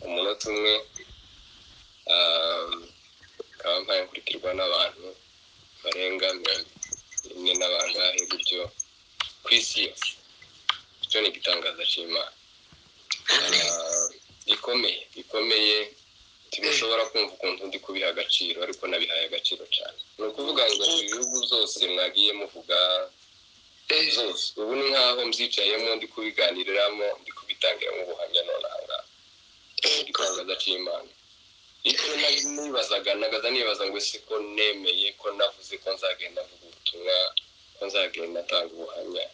Umunota umwe, nkaba mpaye nkurikirwa n'abantu barenga 40 n'abangahe gutyo ku isi yose. Icyo ni igitangaza cy'Imana gikomeye gikomeye. Ntimushobora kumva ukuntu ndi kubiha agaciro, ariko nabihaye agaciro cyane. Ni ukuvuga ngo ibihugu byose mwagiye muvuga zose, ubu ni nk'aho mbyicayemo, ndi kubiganiriramo, ndi kubitangiramo ubuhamya none aha ngaha. Igitangaza cy'Imana. Icyo nibazaga, nagaza nibaza ngo ese ko nemeye, ko navuze ko nzagenda mvuga ubutumwa, ko nzagenda atanga ubuhamya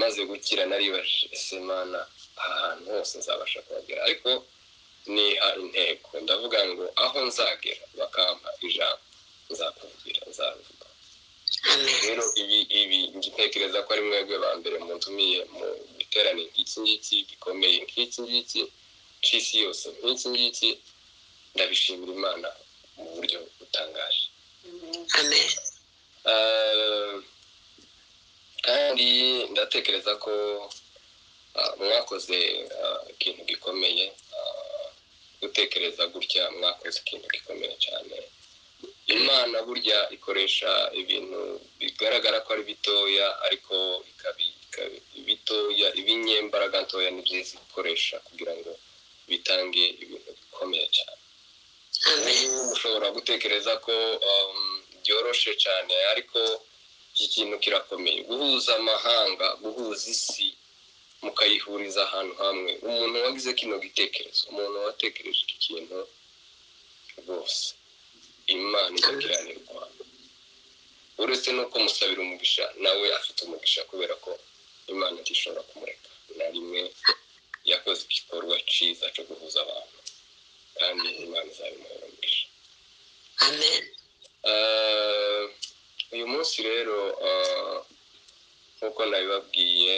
maze gukira, naribajije: ese Mana, aha hantu hose nzabasha kuhagera? Ariko niha intego, ndavuga ngo aho nzagera bakampa ijambo, nzakuvugira, nzabivuga. Rero ibi ntekereza ko ari mwebwe ba mbere muntumiye mu giterane nk'iki ngiki gikomeye, nk'iki ngiki c'isi yose, nk'iki ngiki. Ndabishimira Imana mu buryo butangaje. Amen. Kandi ndatekereza ko mwakoze ikintu gikomeye. Gutekereza gutya, mwakoze ikintu gikomeye cyane. Imana burya ikoresha ibintu bigaragara ko ari bitoya, ariko bitoya, ibinyembaraga ntoya ni byiza ikoresha kugira ngo bitange ibintu bikomeye cyane. Ushobora gutekereza ko byoroshe cyane, ariko iki kintu kirakomeye: guhuza amahanga, guhuza isi, mukayihuriza ahantu hamwe. Umuntu wagize kino gitekerezo, umuntu watekereje iki kintu rwose, Imana idakiranirwa, uretse no kumusabira umugisha, nawe afite umugisha, kubera ko Imana ntishobora kumureka na rimwe. Yakoze igikorwa cyiza cyo guhuza abantu, kandi Imana izabimuhera umugisha. Amen. Uyu munsi rero, nk'uko nabibabwiye,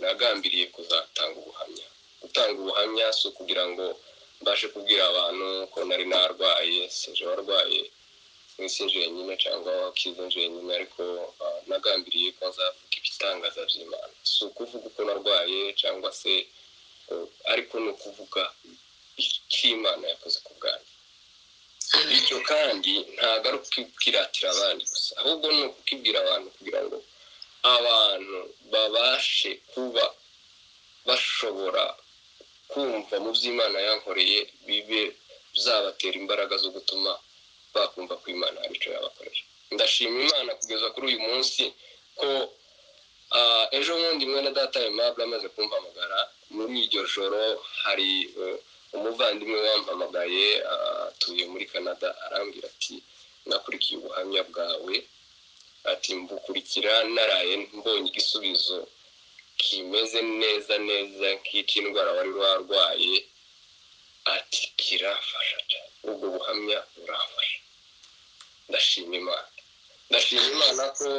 nagambiriye kuzatanga ubuhamya. Gutanga ubuhamya si ukugira ngo mbashe kubwira abantu ko nari narwaye, sinje warwaye mwisi njyenyine cyangwa wakize njyenyine, ariko nagambiriye ko nzavuga ibitangaza by'Imana. Si ukuvuga uko narwaye cyangwa se, ariko ni ukuvuga icyo Imana yakoze ku bwanyu. Bityo kandi ntabwo ari ukukiratira abandi gusa, ahubwo ni ukukibwira abantu kugira ngo abantu babashe kuba bashobora kumva mu by'Imana yankoreye, bibe byabatera imbaraga zo gutuma bakumva ko Imana hari icyo yabakorera. Ndashima Imana kugeza kuri uyu munsi ko ejo bundi mwene data Aimable amaze kumpamagara muri iryo joro, hari umuvandimwe wampamagaye, atuye muri Canada, arambwira ati: "Nakurikiye ubuhamya bwawe," ati, "mbukurikira naraye mbonye igisubizo kimeze neza neza nk'icy'indwara wari warwaye," ati, "kiramfasha cyane, ubwo buhamya buramfasha." Ndashima Imana, ndashima Imana ko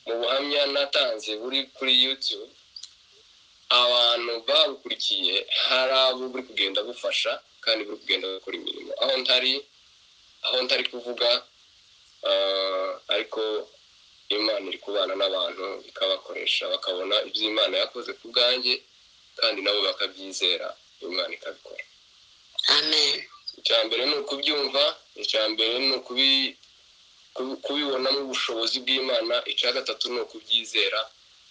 mu buhamya natanze buri kuri YouTube, abantu babukurikiye, hari abo buri kugenda bufasha kandi buri kugenda bukora imirimo aho ntari kuvuga, ariko Imana iri kubana n'abantu, ikabakoresha, bakabona ibyo Imana yakoze ku bwanjye, kandi nabo bakabyizera, Imana ikabikora. Amen. Icya mbere ni ukubyumva, icya mbere ni kubibonamo ubushobozi bw'Imana, icya gatatu ni ukubyizera,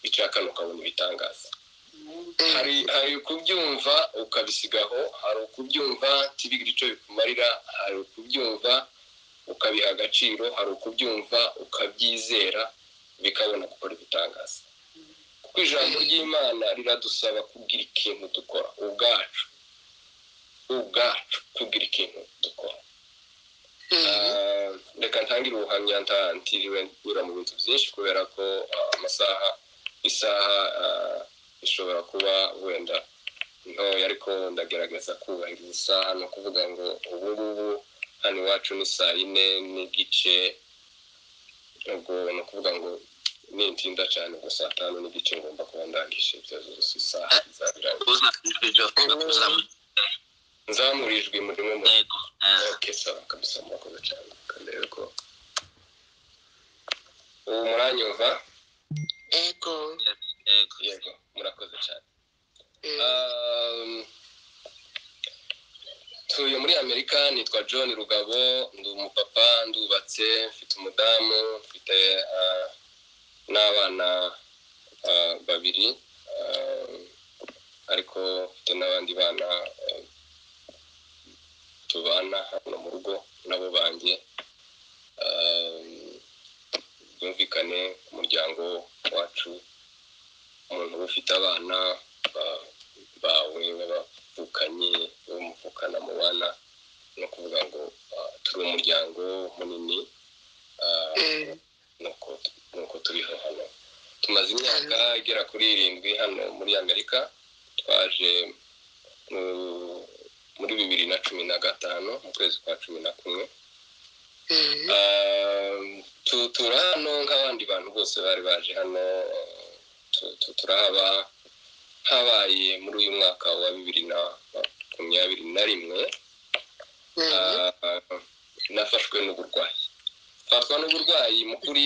icya kane ukabona ibitangaza. Hari ukubyumva ukabisigaho, hari ukubyumva ntibigire icyo bikumarira, hari ukubyumva ukabiha agaciro, hari ukubyumva ukabyizera, bikabona gukora ibitangaza. Kuko ijambo ry'Imana riradusaba kugira ikintu dukora ubwacu, ubwacu kugira ikintu dukora. Reka ntangire ubuhamya ntiriwe nyura mu bintu byinshi, kubera ko amasaha, isaha ishobora kuba wenda ntoya, ariko ndagerageza kubahiriza isaha. Ni ukuvuga ngo ubu ngubu hano iwacu ni saa 4:30, ubwo ni ukuvuga ngo nintinda cyane ubwo saa 5:30 ngomba kuba ndangije ibyo zose, isaha izaba irangiye. Nzamura ijwi murimo mu Yego. Okay, sawa kabisa, murakoze cyane. Kandi rero ko ubu muranyumva? Ego. Yego. Yego, murakoze cyane. Tuye muri Amerika, nitwa John Rugabo, ndi umupapa, ndubatse, mfite umudamu, mfite n'abana babiri, ariko mfite n'abandi bana tubana hano mu rugo nabo banjye. Byumvikane, umuryango wacu, umuntu uba ufite abana bawe b'abavukanye, bo muvukana, mubana, ni ukuvuga ngo turi umuryango munini. Nuko turiho hano, tumaze imyaka igera kuri 7 hano muri Amerika. Twaje muri 2015, mu kwezi kwa 11. Turi hano nk'abandi bantu bose bari baje hano, turahaba. Habaye muri uyu mwaka wa 2021, nafashwe n'uburwayi, fatwa n'uburwayi. Mu kuri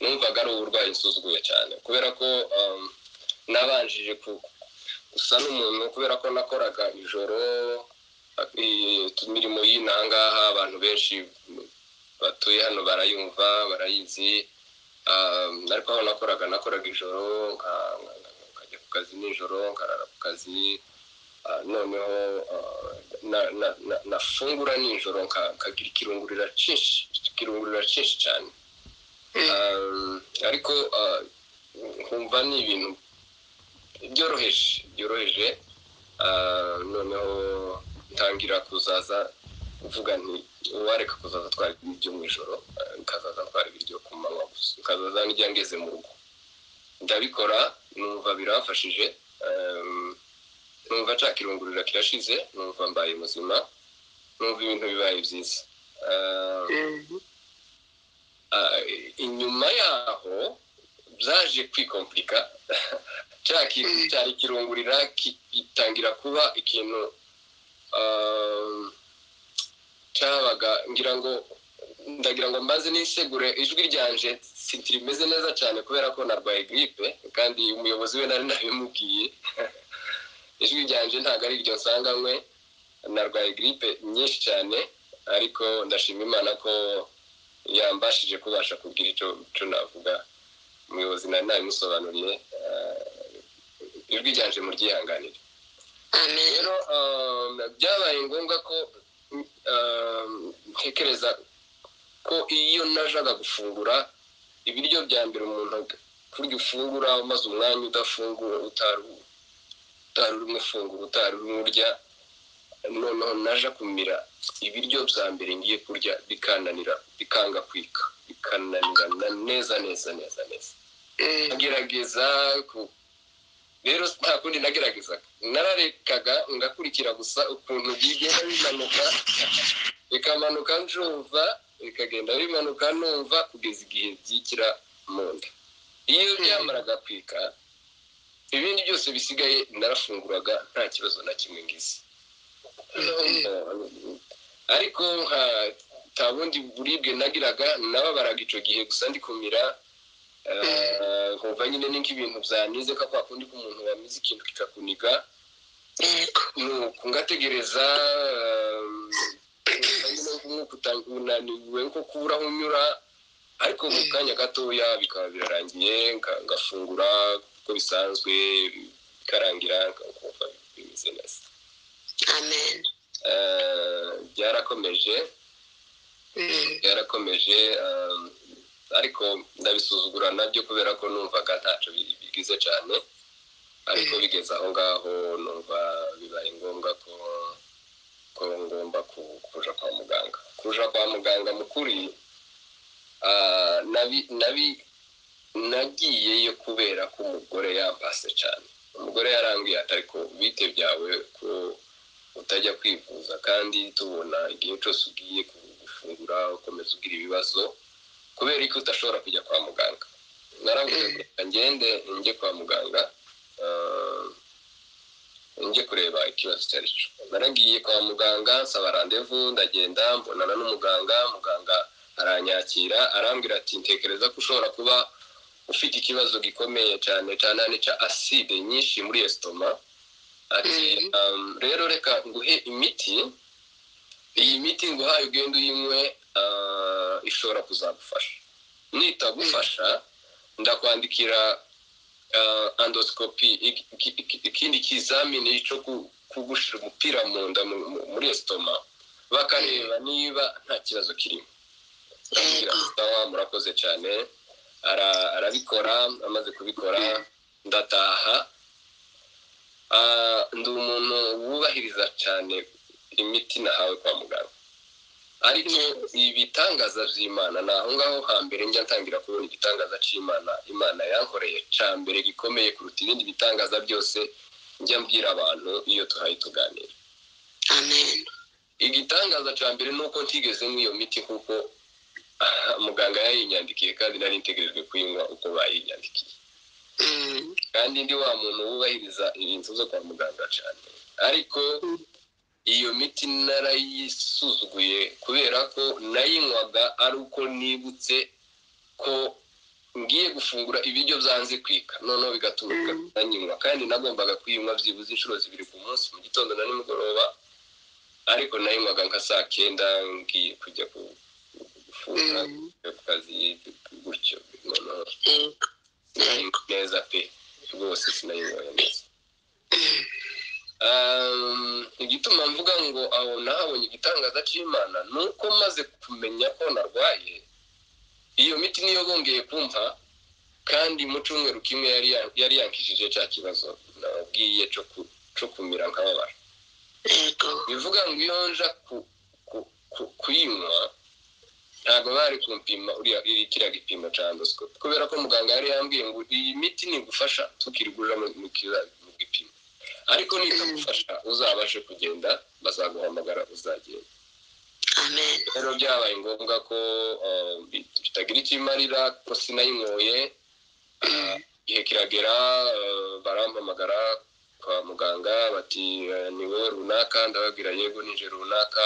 numvaga ari uburwayi nsuzuguye cyane, kubera ko nabanjije gusa n'umuntu, kubera ko nakoraga ijoro, imirimo y'inaha ngaha abantu benshi batuye hano barayumva, barayizi. Ariko aho nakoraga, nakoraga ijoro, nkajya ku kazi nijoro, nkarara ku kazi. Noneho nafungura nijoro, nkagira ikirungurira cyinshi, ikirungurira cyinshi cyane. Ariko nkumva ni ibintu byoroheje byoroheje. Noneho ntangira kuzaza kuvuga nti uwareka kuzaza atwara ibiryo mu ijoro, nkazaza ntwara ibiryo ku manywa gusa, nkazaza nijya ngeze mu rugo. Ndabikora, numva biramfashije, numva nshaka irungurira kirashize, numva mbaye muzima, numva ibintu bibaye byiza. Inyuma yaho byaje kwikompurika, cya kintu cyari kirungurira gitangira kuba ikintu cyabaga. Ngira ngo ndagira ngo mbaze nisegure, ijwi ryanje rimeze neza cyane kubera ko narwaye grippe, kandi umuyobozi we nari nabimubwiye. Ijwi ryanje ntabwo ari iryo nsanganywe, narwaye grippe nyinshi cyane, ariko ndashima Imana ko yambashije kubasha kugira icyo navuga. Umuyobozi nari nabimusobanuriye. Ijwi ryanje muryihanganire. Rero byabaye ngombwa ko ntekereza ko iyo najaga gufungura ibiryo bya mbere, umuntu kurya ufungura umaze umwanya udafungura, utari urimo ufungura, utari urimo urya, noneho naja kumira ibiryo bya mbere ngiye kurya bikananira, bikanga kwika, bikananirana neza neza neza neza. Ngerageza rero, nta kundi nageragezaga, nararekaga ngakurikira gusa ukuntu bigenda bimanuka, bikamanuka njumva, bikagenda bimanuka numva, kugeza igihe byikira mu nda. Iyo byamaraga kwika, ibindi byose bisigaye narafunguraga nta kibazo na kimwe ngize. Ariko nta bundi buribwe nagiraga, nababaraga icyo gihe gusa ndi kumira, nkumva nyine ni nk'ibintu byanize, ko kwa kundi k'umuntu wamize ikintu kikakuniga. Nuko ngategereza, nk'uko unaniwe, nko kubura aho unyura, ariko mu kanya gatoya bikaba birarangiye, ngafungura uko bisanzwe, bikarangira, nkumva bimeze neza. Amen. Byarakomeje, byarakomeje, ariko ndabisuzugura nabyo kubera ko numvaga ntacyo bigize cyane. Ariko bigeze aho ngaho numva bibaye ngombwa ko ngomba kuja kwa muganga. Kuja kwa muganga, mu kuri nagiyeyo kubera ko umugore yampase cyane. Umugore yarambwiye ati: "Ariko bite byawe ko utajya kwivuza, kandi tubona igihe cyose ugiye gufungura ukomeza ugira ibibazo, kubera ko udashobora kujya kwa muganga?" Naravuze ngo ngende njye kwa muganga, njye kureba ikibazo icyo ari cyo. Naragiye kwa muganga, nsaba rendez-vous, ndagenda, mbonana n'umuganga. Muganga aranyakira, arambwira ati: "Ntekereza ko ushobora kuba ufite ikibazo gikomeye cyane cyane cya acide nyinshi muri estomac." Ati rero reka nguhe imiti, iyi miti nguhaye ugende uyinywe, ishobora kuzagufasha. Nitagufasha ndakwandikira endoscopy, ikindi kizamini cyo kugushira umupira mu nda, muri estomac, bakareba niba nta kibazo kirimo. Ndamubwira, "Sawa, murakoze cyane." Arabikora. Amaze kubikora ndataha. Ndi umuntu wubahiriza cyane imiti nahawe kwa muganga, ariko ibitangaza by'Imana ni aho ngaho hambere njya ntangira kubona igitangaza cy'Imana. Imana yankoreye cya mbere gikomeye kuruta ibindi bitangaza byose njya mbwira abantu iyo tuhaye tuganira. Amen. Igitangaza cya mbere ni uko ntigeze nk'iyo miti kuko muganga yayinyandikiye, kandi nari ntegerejwe kuyinywa uko bayinyandikiye. Kandi ndi wa muntu wubahiriza ibintu byo kwa muganga cyane, ariko iyo miti narayisuzuguye kubera ko nayinywaga ari uko nibutse ko ngiye gufungura ibiryo byanze kwika, noneho bigatuma nyinywa. Kandi nagombaga kuyinywa byibuze inshuro zibiri ku munsi, mu gitondo na nimugoroba, ariko nayinywaga nka saa 9 ngiye kujya gufungura ku kazi gutyo. Noneho sinayinywa neza pe, rwose sinayinyweye neza. Igituma mvuga ngo aho nahabonye igitangaza cy'Imana ni uko maze kumenya ko narwaye, iyo miti niyo bongeye kumpa, kandi mu cyumweru kimwe yari yankishije cya kibazo nabwiye cyo kumira nkababara. Bivuga ngo iyo nja kuyinywa ntabwo bari kumpima uriya iri kiriya gipimo cya endoscopy, kubera ko muganga yari yambwiye ngo iyi miti nigufasha tukirigurira mu gipimo, ariko nitagufasha uzabashe kugenda, bazaguhamagara uzagenda. Amen. Rero byabaye ngombwa ko bitagira icyo imarira ko sinayinyoye. Igihe kiragera, barampamagara kwa muganga bati "Ni wowe runaka?" Ndababwira, "Yego, nije runaka."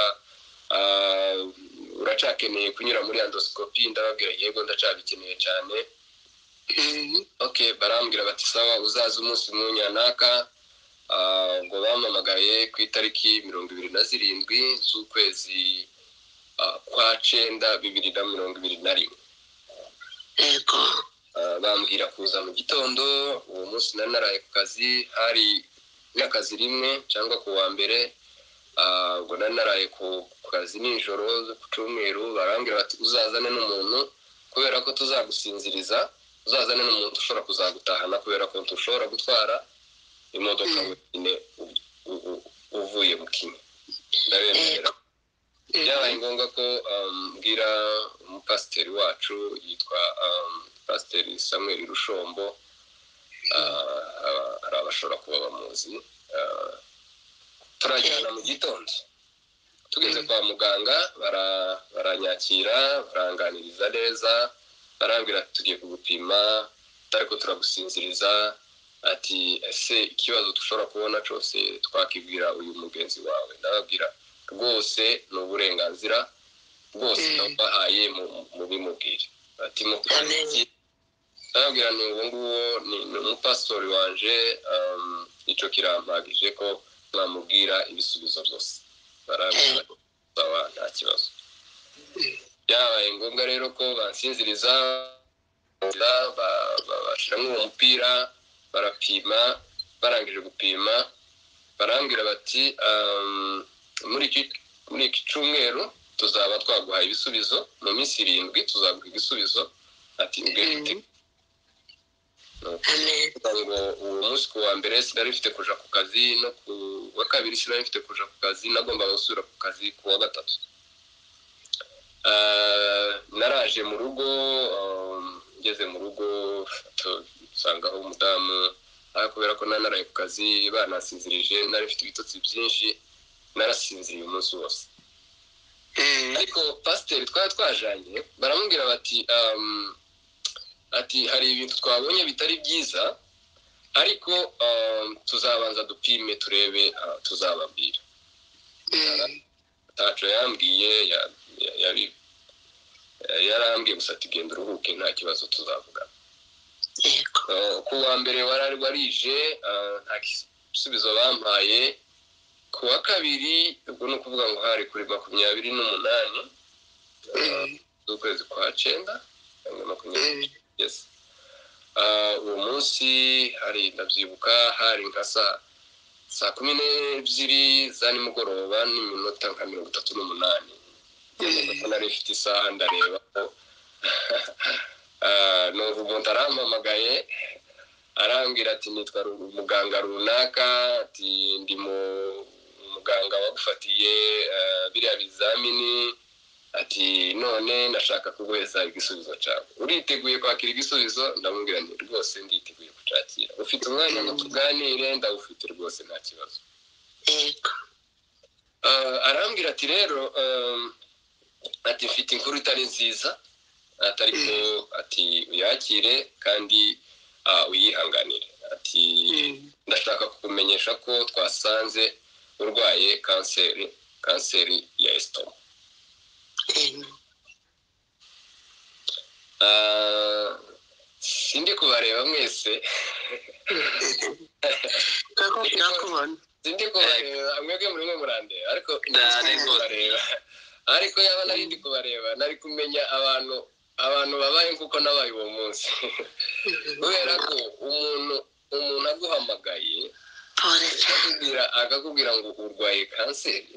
"Uracakeneye kunyura muri endoscopy?" Ndababwira, "Yego, ndacabikeneye cyane." Okay, barambwira bati "Sawa, uzaza umunsi munyanaka." Ngo bampamagaye ku itariki 27 z'ukwezi kwa cyenda 2021. Bambwira kuza mu gitondo. Uwo munsi nari naraye ku kazi, hari n'akazi rimwe cyangwa ku wa mbere. Ubwo nari naraye ku kazi nijoro ku cyumweru. Barambwira bati "Uzazane n'umuntu kubera ko tuzagusinziriza, uzazane n'umuntu ushobora kuzagutahana kubera ko ntushobora gutwara imodoka wenyine uvuye mu kinya." Ndabemerera. Byabaye ngombwa ko mbwira umupasiteri wacu yitwa Pasiteri Samuel Rushombo. Hari abashobora kuba bamuzi. Turajyana mu gitondo. Tugeze kwa muganga baranyakira, baranganiriza neza, barambwira ati "Tugiye kugupima ariko turagusinziriza." Ati "Ese ikibazo dushobora kubona cyose twakibwira uyu mugenzi wawe?" Ndababwira, "Rwose ni uburenganzira bwose ndabahaye, mubimubwire." Ati "Mukora iki?" Ndababwira ni uwo nguwo ni umupasitori wanje, icyo kirampagije ko mwamubwira ibisubizo byose. Barambwira bati, "Sawa, nta kibazo." Byabaye ngombwa rero ko bansinziriza, bashyiramo uwo mupira, barapima. Barangije gupima barambwira bati "Muri iki cyumweru tuzaba twaguhaye ibisubizo, mu minsi 7 tuzaguha igisubizo." Ati "Ugende." Amen. Ngo uwo munsi ku wa mbere sinari mfite kuja ku kazi, no ku wa kabiri sinari mfite kuja ku kazi, nagombaga gusubira ku kazi ku wa gatatu. Naraje mu rugo, ngeze mu rugo nsangaho umudamu, ariko kubera ko nari naraye ku kazi banasinzirije, nari mfite ibitotsi byinshi, narasinziriye umunsi wose. Ariko pasiteri twari twajanye baramubwira bati ati "Hari ibintu twabonye bitari byiza, ariko tuzabanza dupime turebe, tuzababwira." Ntaco yambwiye, yarambwiye gusa ati "Genda uruhuke, nta kibazo, tuzavugana." Ku wa mbere warari warije, nta Ibisubizo bampaye ku wa kabiri, ubwo ni ukuvuga ngo hari kuri 28 z'ukwezi kwa cyenda, cyangwa 20. Yes. Uwo munsi hari, ndabyibuka, hari nka saa 12 za nimugoroba n'iminota nka 38. Ko nari mfite isaha, ndareba ko numva umuntu arampamagaye, arambwira ati: "Nitwa muganga runaka," ati: "Ndi mu muganga wagufatiye biriya bizamini," ati: "None ndashaka kuguheza igisubizo cyawe. Uriteguye kwakira igisubizo?" Ndamubwira nti: "Rwose nditeguye kucakira. Ufite umwanya ngo tuganire?" "Ndawufite rwose, nta kibazo." Arambwira ati rero, ati: "Mfite inkuru itari nziza," ati: "ariko," ati: "uyakire kandi uyihanganire," ati: "Ndashaka kukumenyesha ko twasanze urwaye kanseri, kanseri ya estomac." Sindi kubareba mwese. Turakubona. Sindi kubareba mwebwe, murimo murandeba, ariko Cyane sindi kubareba. Ariko yaba nari ndi kubareba, nari kumenya abantu babaye kuko nabaye uwo munsi, kubera ko umuntu aguhamagaye Pole cyane. akakubwira ngo urwaye kanseri,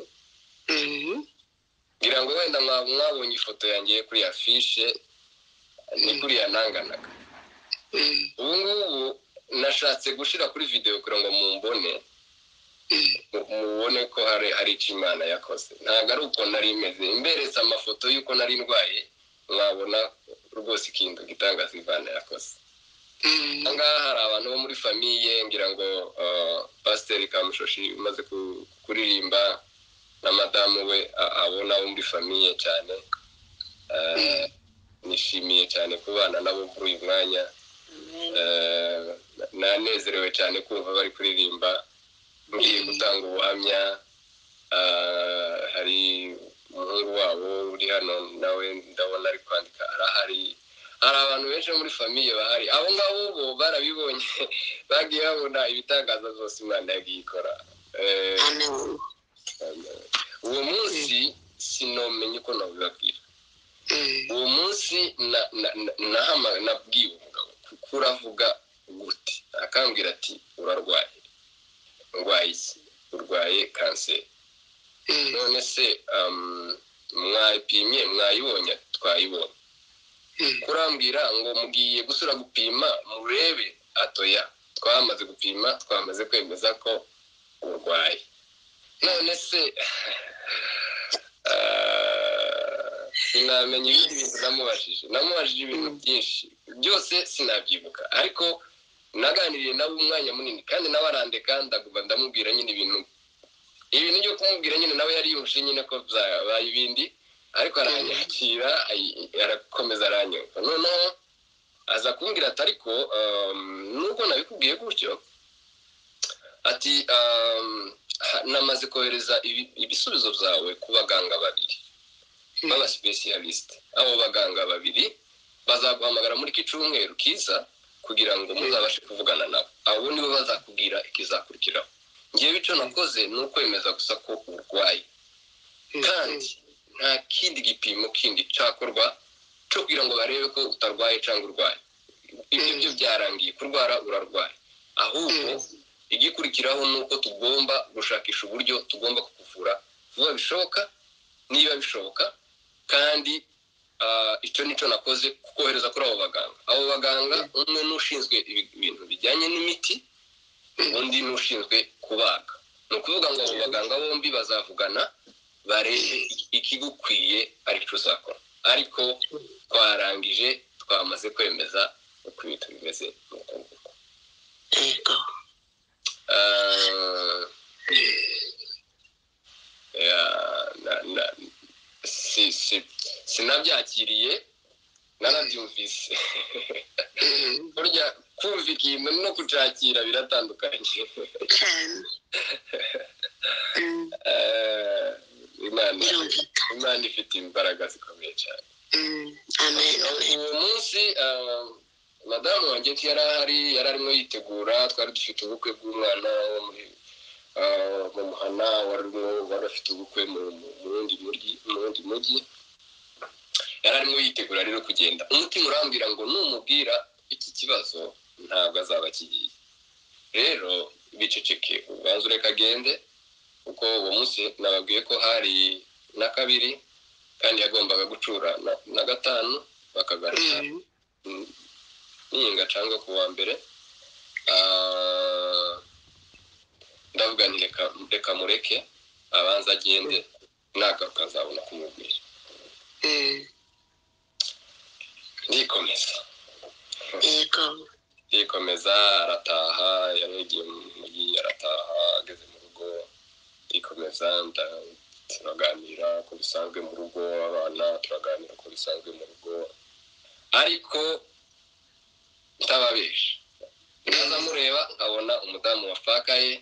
ngira ngo wenda mwabonye ifoto yanjye kuri affiche, ni kuriya nanganaga. Ubu ngubu nashatse gushyira kuri videwo kugira ngo mumbone, mubone ko hari icyo Imana yakoze. Ntabwo ari uko nari imeze. Mberetse amafoto y'uko nari ndwaye, mwabona rwose ikintu gitangaza Imana yakoze. Aha ngaha hari abantu bo muri famille, ngira ngo Pasiteri Kamushoshi umaze kuririmba na madamu we, abo nabo muri famille cyane. Nishimiye cyane kubana nabo muri uyu mwanya. Nanezerewe cyane kumva bari kuririmba ngiye gutanga ubuhamya. Hari umuhungu wabo uri hano nawe, ndabona ari kwandika, arahari. Hari abantu benshi bo muri famille bahari. Abo ngabo bo barabibonye, bagiye babona ibitangaza zose Imana yagiye ikora. Amen. Uwo munsi sinomenya uko nabibabwira. Uwo munsi nabwiye umugabo: "Kuko uravuga gute?" Akambwira ati: "Urarwaye." "Ndwaye iki?" "Urwaye kanseri." "None se mwayipimye, mwayibonye?" "Twayibonye." "Kurambwira ngo mugiye gusura gupima murebe?" "Atoya, twamaze gupima, twamaze kwemeza ko urwaye." None se sinamenya ibindi bintu namubajije. Namubajije ibintu byinshi, byose sinabyibuka, ariko naganiriye nawe umwanya munini, kandi nawe arandeka ndaguma ndamubwira nyine ibintu byo kumubwira nyine. Nawe yari yumvise nyine ko byabaye ibindi, ariko aranyakira, arakomeza aranyumva. Noneho aza kumbwira ati: "Ariko nubwo nabikubwiye gutyo," ati, "namaze kohereza ibisubizo byawe ku baganga babiri b'abasipesiyalisite. Abo baganga babiri bazaguhamagara muri iki cyumweru kiza kugira ngo muzabashe kuvugana nabo. Abo nibo bazakubwira ikizakurikiraho. Ngewe icyo nakoze ni ukwemeza gusa ko urwaye, kandi nta kindi gipimo kindi cyakorwa cyo kugira ngo barebe ko utarwaye cyangwa urwaye. Ibyo byo byarangiye, kurwara urarwaye. Ahubwo igikurikiraho ni uko tugomba gushakisha uburyo tugomba kukuvura vuba bishoboka, niba bishoboka. Kandi icyo nicyo nakoze, kukohereza kuri abo baganga. Abo baganga, umwe n'ushinzwe ibintu bijyanye n'imiti, undi n'ushinzwe kubaga. Ni ukuvuga ngo abo baganga bombi bazavugana, barebe ikigukwiye aricyo uzakora. Ariko twarangije, twamaze kwemeza uko ibintu bimeze nuko nguko." Sinabyakiriye, narabyumvise. Burya kumva ikintu no kucakira biratandukanye. Cyane. Imana Birumvikana. Imana ifite imbaraga zikomeye cyane. Amen, amen. Uwo munsi Madamu wanjye ntiyari ahari, yari arimo yitegura, twari dufite ubukwe bw'umwana wo muri mu muhana, wari afite ubukwe mu wundi mujyi, yari arimo yitegura rero kugenda. Umutima urambwira ngo numubwira iki kibazo ntabwo azaba akigiye, rero biceceke ubanza ureka agende, kuko uwo munsi nababwiye ko hari na kabiri kandi yagombaga gucura na gatanu bakagaruka ninga cyangwa ku wa mbere. Ndavuga nti reka mureke abanza agende, nagaruka azabona kumubwira. Ndikomeza arataha, yari yagiye mu mujyi arataha, ageze mu rugo ndikomeza turaganira uko bisanzwe mu rugo, abana turaganira uko bisanzwe mu rugo, ariko ntababesha ndaza mureba nkabona umudamu wafakaye,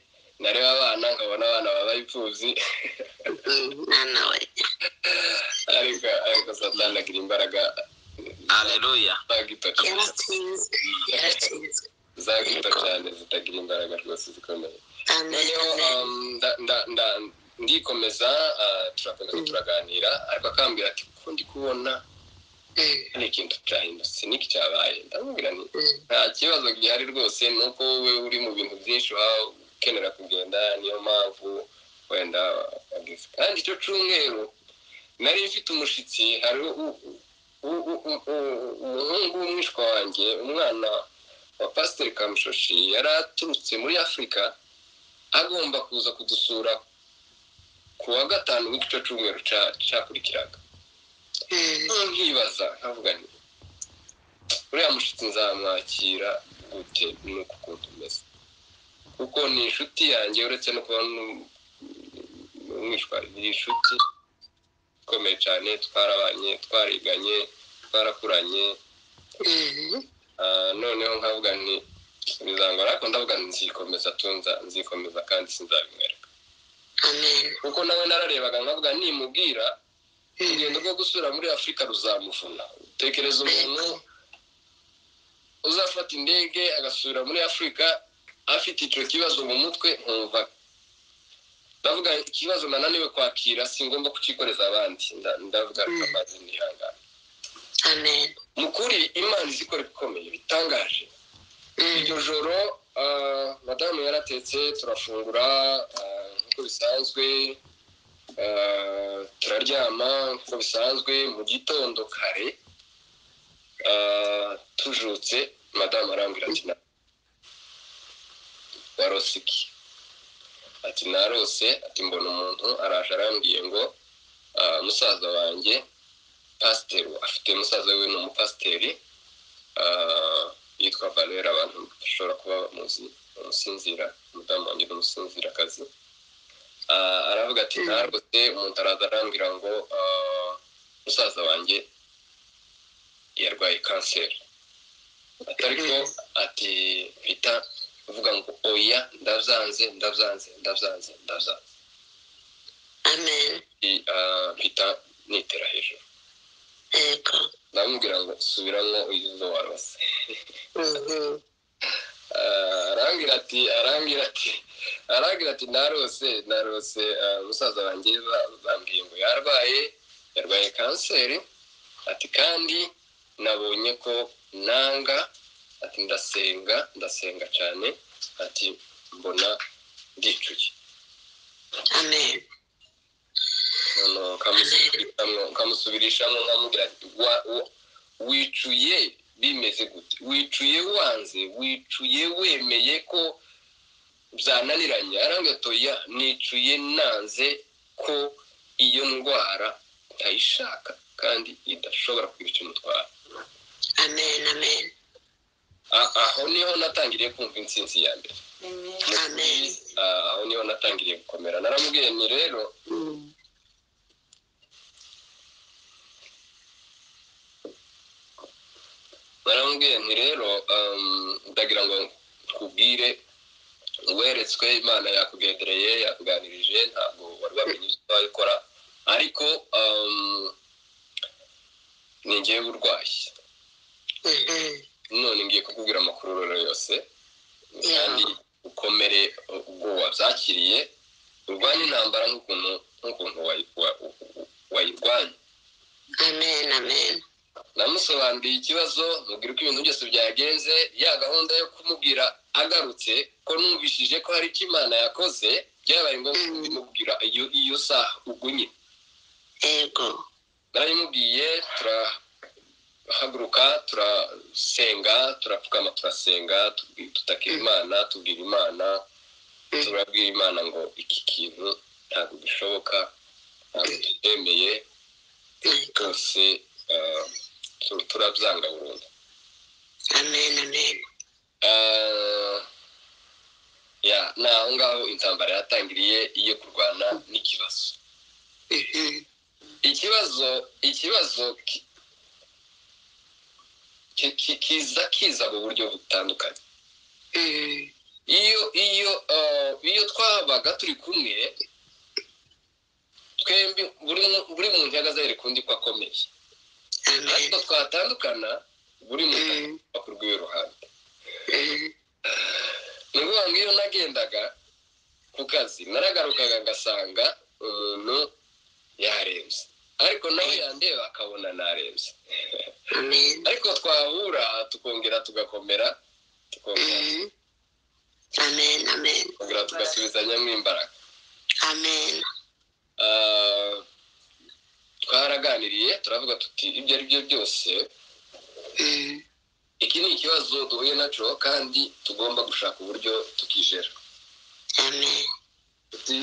nareba abana nkabona abana babaye imfubyi. Ariko Satani agira imbaraga. Haleluya. Zagito cyane zitagira imbaraga rwose zikomeye. Noneho ndikomeza, turakomeza turaganira, ariko akambwira ati ko ndi kubona hari ikintu cyahindutse, niki cyabaye? Ndamubwira nti nta kibazo gihari rwose, nuko wowe uri mu bintu byinshi ukenera kugenda, niyo mpamvu wenda wagize. Kandi icyo cyumweru nari mfite umushitsi, hari umuhungu w'umwishwa wanjye, umwana wa Pasiteri Kamushoshi, yari aturutse muri Afurika, agomba kuza kudusura ku wa gatanu w'icyo cyumweru cyakurikiraga. Nkibaza nkavuga nti uriya mushitsi nzamwakira gute nuko ukuntu umeze, kuko ni inshuti yanjye, uretse no kuba umwishwa, ni inshuti ikomeye cyane, twarabanye, twariganye, twarakuranye. Noneho nkavuga nti bizangora, ariko ndavuga nzikomeza tunza, nzikomeza kandi sinzabimwereka. Kuko nawe nararebaga nkavuga nimubwira urugendo rwo gusura muri Afurika ruzamuvuna. Tekereza umuntu uzafata indege agasubira muri Afurika afite icyo kibazo mu mutwe, nkumva ndavuga ikibazo nananiwe kwakira, singomba kucikoreza abandi, ndavuga amazi nihangana. Amen. Mukuri Imana izikora ibikomeye bitangaje. Iryo joro madamu yaratetse, turafungura nk'uko bisanzwe, turaryama nk'uko bisanzwe. Mu gitondo kare tujutse, madamu arambwira ati warose iki? Ati narose, ati mbona umuntu araje arambwiye ngo musaza wanjye pasiteri, afite musaza we ni umupasiteri yitwa Valera, abantu bashobora kuba bamuzi, umusinzira, umudamu wanjye ni umusinzirakazi. Aravuga ati narose umuntu araza arambwira ngo musaza wanjye yarwaye kanseri, atariko ati mpita uvuga ngo oya, ndabyanze ndabyanze ndabyanze ndabyanze. Amen. Mpita nitera hejuru. Ndamubwira ngo subiramo izo warose. Arambwira ati narose musaza wanjye bambwiye ngo yarwaye kanseri, ati kandi nabonye ko nanga, ati ndasenga cyane, ati mbona ndicuye. Amen. Noneho nkamusubirishamo nkamubwira ati wicuye bimeze gute? Wicuye wanze, wicuye wemeye ko byananiranye? Arambwira ati oya, nicuye nanze ko iyo ndwara ntayishaka kandi idashobora kugira icyo imutwara. Amen, amen. Aho niho natangiriye kumva intsinzi ya mbere. Amen. Aho niho natangiriye gukomera. Naramubwiye ni rero ndagira ngo nkubwire, weretswe Imana yakugendereye, yakuganirije, ntabwo wari wamenye ibyo wabikora, ariko ni njyewe urwaye. None ngiye kukubwira amakuru rero yose, kandi ukomere ubwo wabyakiriye, urwanye intambara nk'ukuntu wayirwanya. Amen, amen. Namusobanuriye ikibazo, mubwira uko ibintu byose byagenze, ya gahunda yo kumubwira agarutse ko numvishije ko hari icyo Imana yakoze, byabaye ngombwa kubimubwira iyo saha ubwo nyine. Yego. Narabimubwiye, turahaguruka, turasenga, turapfukama, turasenga, tutakira Imana, tubwira Imana, turabwira Imana ngo iki kintu ntabwo gishoboka, ntabwo tutemeye rwose, turabyanga burundu. Amen, amen. Ya, ni aho ngaho intambara yatangiriye iyo kurwana n'ikibazo. Ikibazo kiza mu buryo butandukanye. Iyo twabaga turi kumwe twembi, buri muntu yahagaze yereka undi ko akomeye, ariko twatandukana buri muntu akaba ku rw'iwe ruhande. Ni ukuvuga ngo iyo nagendaga ku kazi, naragarukaga ngasanga umuntu yarembye, ariko nawe yandeba akabona narembye, ariko twahura tukongera tugakomera, tukongera Amen, amen. tukongera tugasubizanyamo imbaraga. Amen. Twaraganiriye, turavuga tuti ibyo ari byo byose, iki ni ikibazo duhuye nacyo kandi tugomba gushaka uburyo tukijera. Amen. Tuti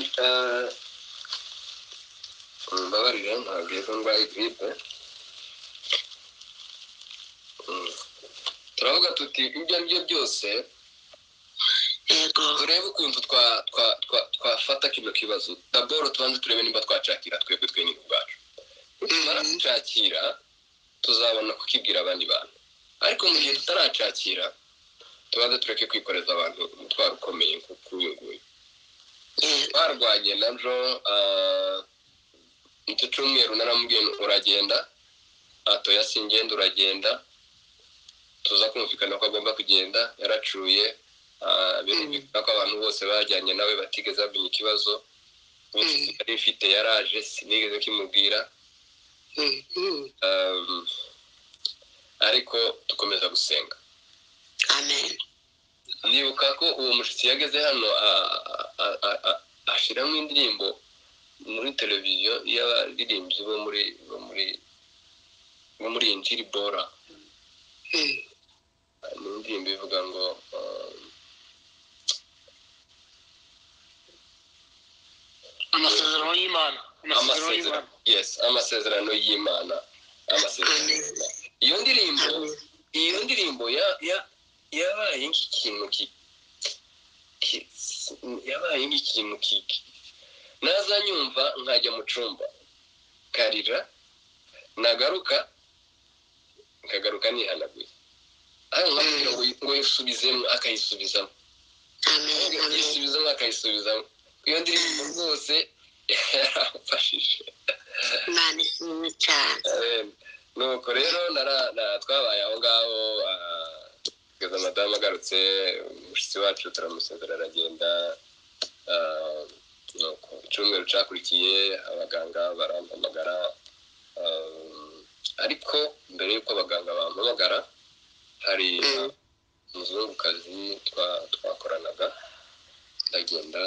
mbabarire, ntabwo ko ndwaye giripe. Turavuga tuti ibyo ari byo byose, Yego. turebe ukuntu twafata kino kibazo. Daboro tubanze turebe nimba twacakira twebwe twenyine ubwacu. Nitumara kucakira, tuzabona kukibwira abandi bantu, ariko mu gihe tutaracakira, tubanze tureke kwikoreza abantu umutwaro ukomeye nk'uyu nguyu. Yego. Twarwanye nabyo icyo cyumweru, naramubwiye nti uragenda, atoya singenda, uragenda. Tuza kumvikana ko agomba kugenda, yaracuye. Birumvikana ko abantu bose bajyanye nawe batigeze bamenya ikibazo. Umushyitsi nari mfite yaraje, sinigeze kimubwira. Ariko dukomeza gusenga. Amen. Ndibuka ko uwo mushyitsi yageze hano, ashyiramo indirimbo muri televiziyo y'abaririmbyi bo muri Injiri Bora. Ni indirimbo ivuga ngo Amasezerano y'Imana, amasezerano y'Imana. Yes, amasezerano y'Imana, amasezerano Amen. y'Imana. Iyo ndirimbo, Amen. iyo ndirimbo ya ya yabaye nk'ikintu ki yabaye nk'ikintu naza nyumva nkajya mu cyumba karira, nagaruka nkagaruka nihanaguye, ariko nkabwira ngo yisubizemo, akayisubizamo. Amen, amen. Yisubizamo, akayisubizamo. Iyo ndirimbo rwose yaramfashije. Imana ishimwe cyane. Amen. Nuko rero twabaye aho ngaho, kugeza madamu agarutse, umushyitsi wacu turamusezera aragenda. Nuko icyumweru cyakurikiye abaganga barampamagara, ariko mbere y'uko abaganga bampamagara, hari umuzungukazi twakoranaga, ndagenda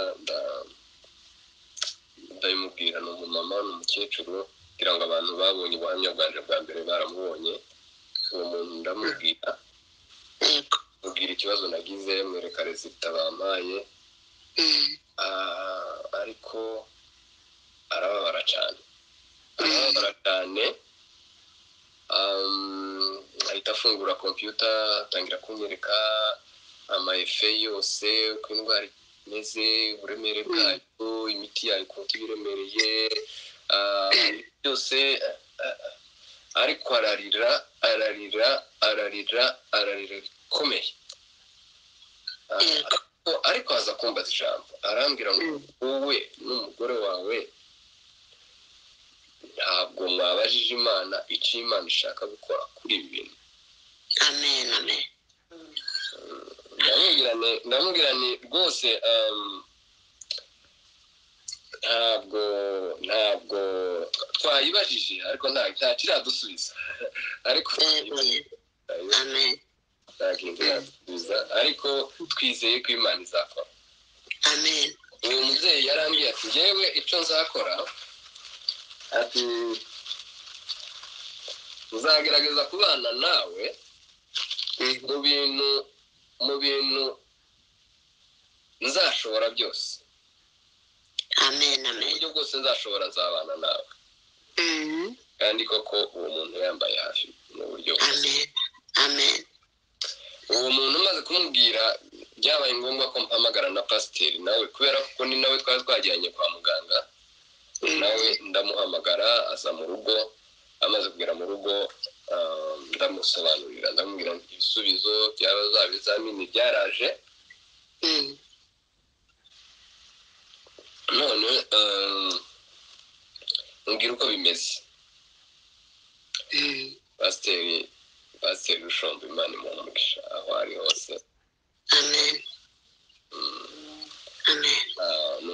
ndabimubwira. Ni umumama, ni umukecuru, kugira ngo abantu babonye ubuhamya bwanje bwa mbere baramubonye. Uwo muntu ndamubwira, Yego. mubwira ikibazo nagize, mwereka résultat bampaye. Ariko arababara cyane, arababara cyane. Ahita afungura kompiyuta, atangira kunyereka ama effets yose, uko indwara imeze, uburemere bwayo, imiti yayo ukuntu iba iremereye, byose. Ariko ararira, ararira, ararira, ararira bikomeye. Yego. Ariko aza kumbaza ijambo, arambwira ngo wowe n'umugore wawe ntabwo mwabajije Imana icyo Imana ishaka gukora kuri ibi bintu? Amen, amen. Ndamubwira ni rwose ntabwo twayibajije, ariko nta kiradusubiza, ariko amen, nta kintu kiradusubiza, ariko twizeye ko Imana izakora. Amen. Uyu mubyeyi yarambwiye ati njyewe icyo nzakora, ati nzagerageza kubana nawe mu bintu nzashobora byose. Amen, amen. Uburyo bwose nzashobora nzabana nawe. Kandi koko uwo muntu yambaye hafi mu buryo bwose. Amen, amen. Uwo muntu umaze kumubwira byabaye ngombwa ko mpamagara na pasiteri nawe, kubera ko ni nawe twari twajyanye kwa muganga, nawe ndamuhamagara aza mu rugo. Amaze kugera mu rugo ndamusobanurira, ndamubwira ibisubizo byaba za bizamini byaraje. None mbwira uko bimeze. Pasiteri Rushombo, Imana imuhe umugisha aho ari hose. Amen. Amen. Ni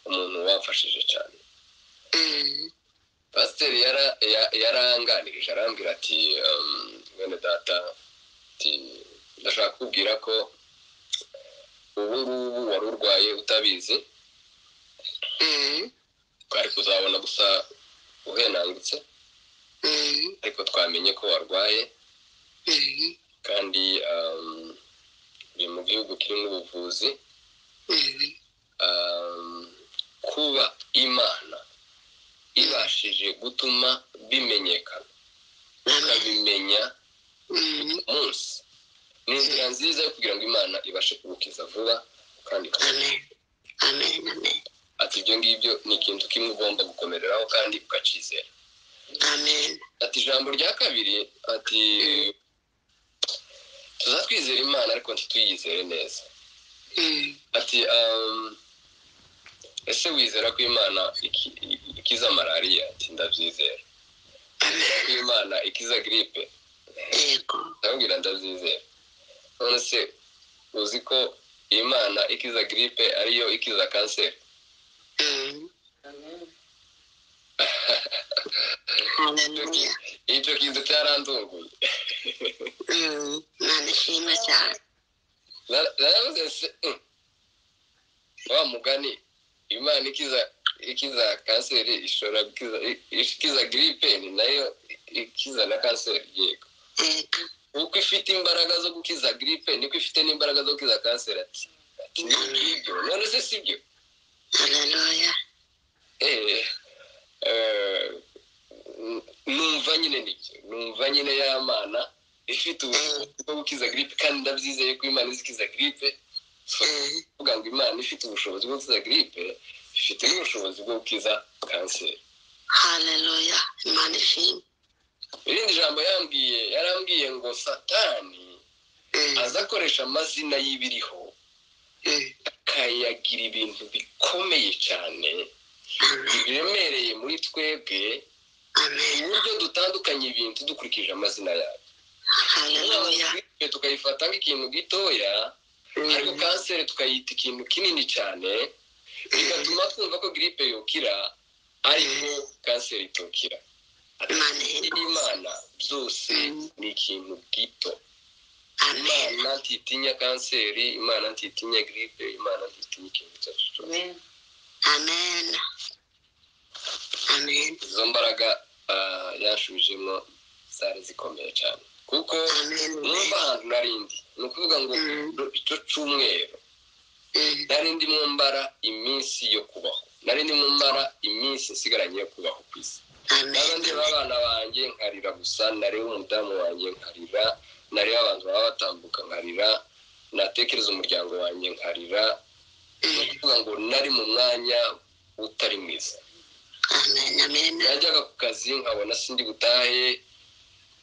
umuntu wamfashije cyane. Pasiteri yaranganirije arambwira ati mwene data, ati ndashaka kukubwira ko ubu ngubu wari urwaye utabizi, twari kuzabona gusa uhenangutse, ariko twamenye ko warwaye, kandi uri mu gihugu kirimo ubuvuzi. Kuba Imana ibashije gutuma bimenyekana, ukabimenya munsi, ni inzira nziza yo kugira ngo Imana ibashe kugukiza vuba kandi. Amen, amen, amen. Ati ibyo ngibyo ni ikintu kimwe ugomba gukomereraho kandi ukacizera. Amen. Ati ijambo rya kabiri, ati tuzatwizera Imana ariko ntituyizere neza. Ati ese wizera ko Imana ikiza malariya? Ati ndabyizera. Ko Imana ikiza gripe? Yego. Ndamubwira ndabyizera. None se uzi ko Imana ikiza gripe ariyo ikiza kanseri? Haleluya. Icyo kintu cyarandunguye. Imana ishimwe cyane. Naravuze se wa mugani, Imana ikiza kanseri ishobora ikiza gripe, ni nayo ikiza na kanseri. Yego. Uko ifite imbaraga zo gukiza gripe niko ifite n'imbaraga zo gukiza kanseri. Ati nibyo. None se sibyo? Haleluya. Numva nyine nibyo, numva nyine y'Imana ifite ubushobozi bwo gukiza gripe, kandi ndabyizeye ko Imana izikiza gripe. Kuvuga ngo Imana ifite ubushobozi bwo gukiza gripe, ifite n'ubushobozi bwo gukiza kanseri. Haleluya, Imana ishimwe. Irindi jambo yambwiye, yarambwiye ngo Satani azakoresha amazina y'ibiriho akayagira ibintu bikomeye cyane biremereye muri twebwe, uburyo dutandukanye ibintu dukurikije amazina yabyo. Haleluya. Tukayifata nk'ikintu gitoya, ariko kanseri tukayita ikintu kinini cyane, bigatuma twumva ko gripe yokira ariko kanseri itokira. Imana byose ni ikintu gito. Imana ntitinya kanseri, Imana ntitinya gripe, Imana ntitinya ikintu icyo ari cyo cyose. Amen. Amen. Izo mbaraga yashubijemo zari zikomeye cyane, kuko numva ahantu narindi, ni ukuvuga ngo icyo cyumweru nari ndimo mbara iminsi yo kubaho, nari ndimo mbara iminsi nsigaranye yo kubaho ku isi. Naba ndeba abana banjye nkarira gusa, nareba umudamu wanjye nkarira, nareba abantu baba batambuka nkarira, natekereza umuryango wanjye nkarira. Ni ukuvuga ngo nari mu mwanya utari mwiza. Amen, amen. Najyaga ku kazi nkabona sindi butahe,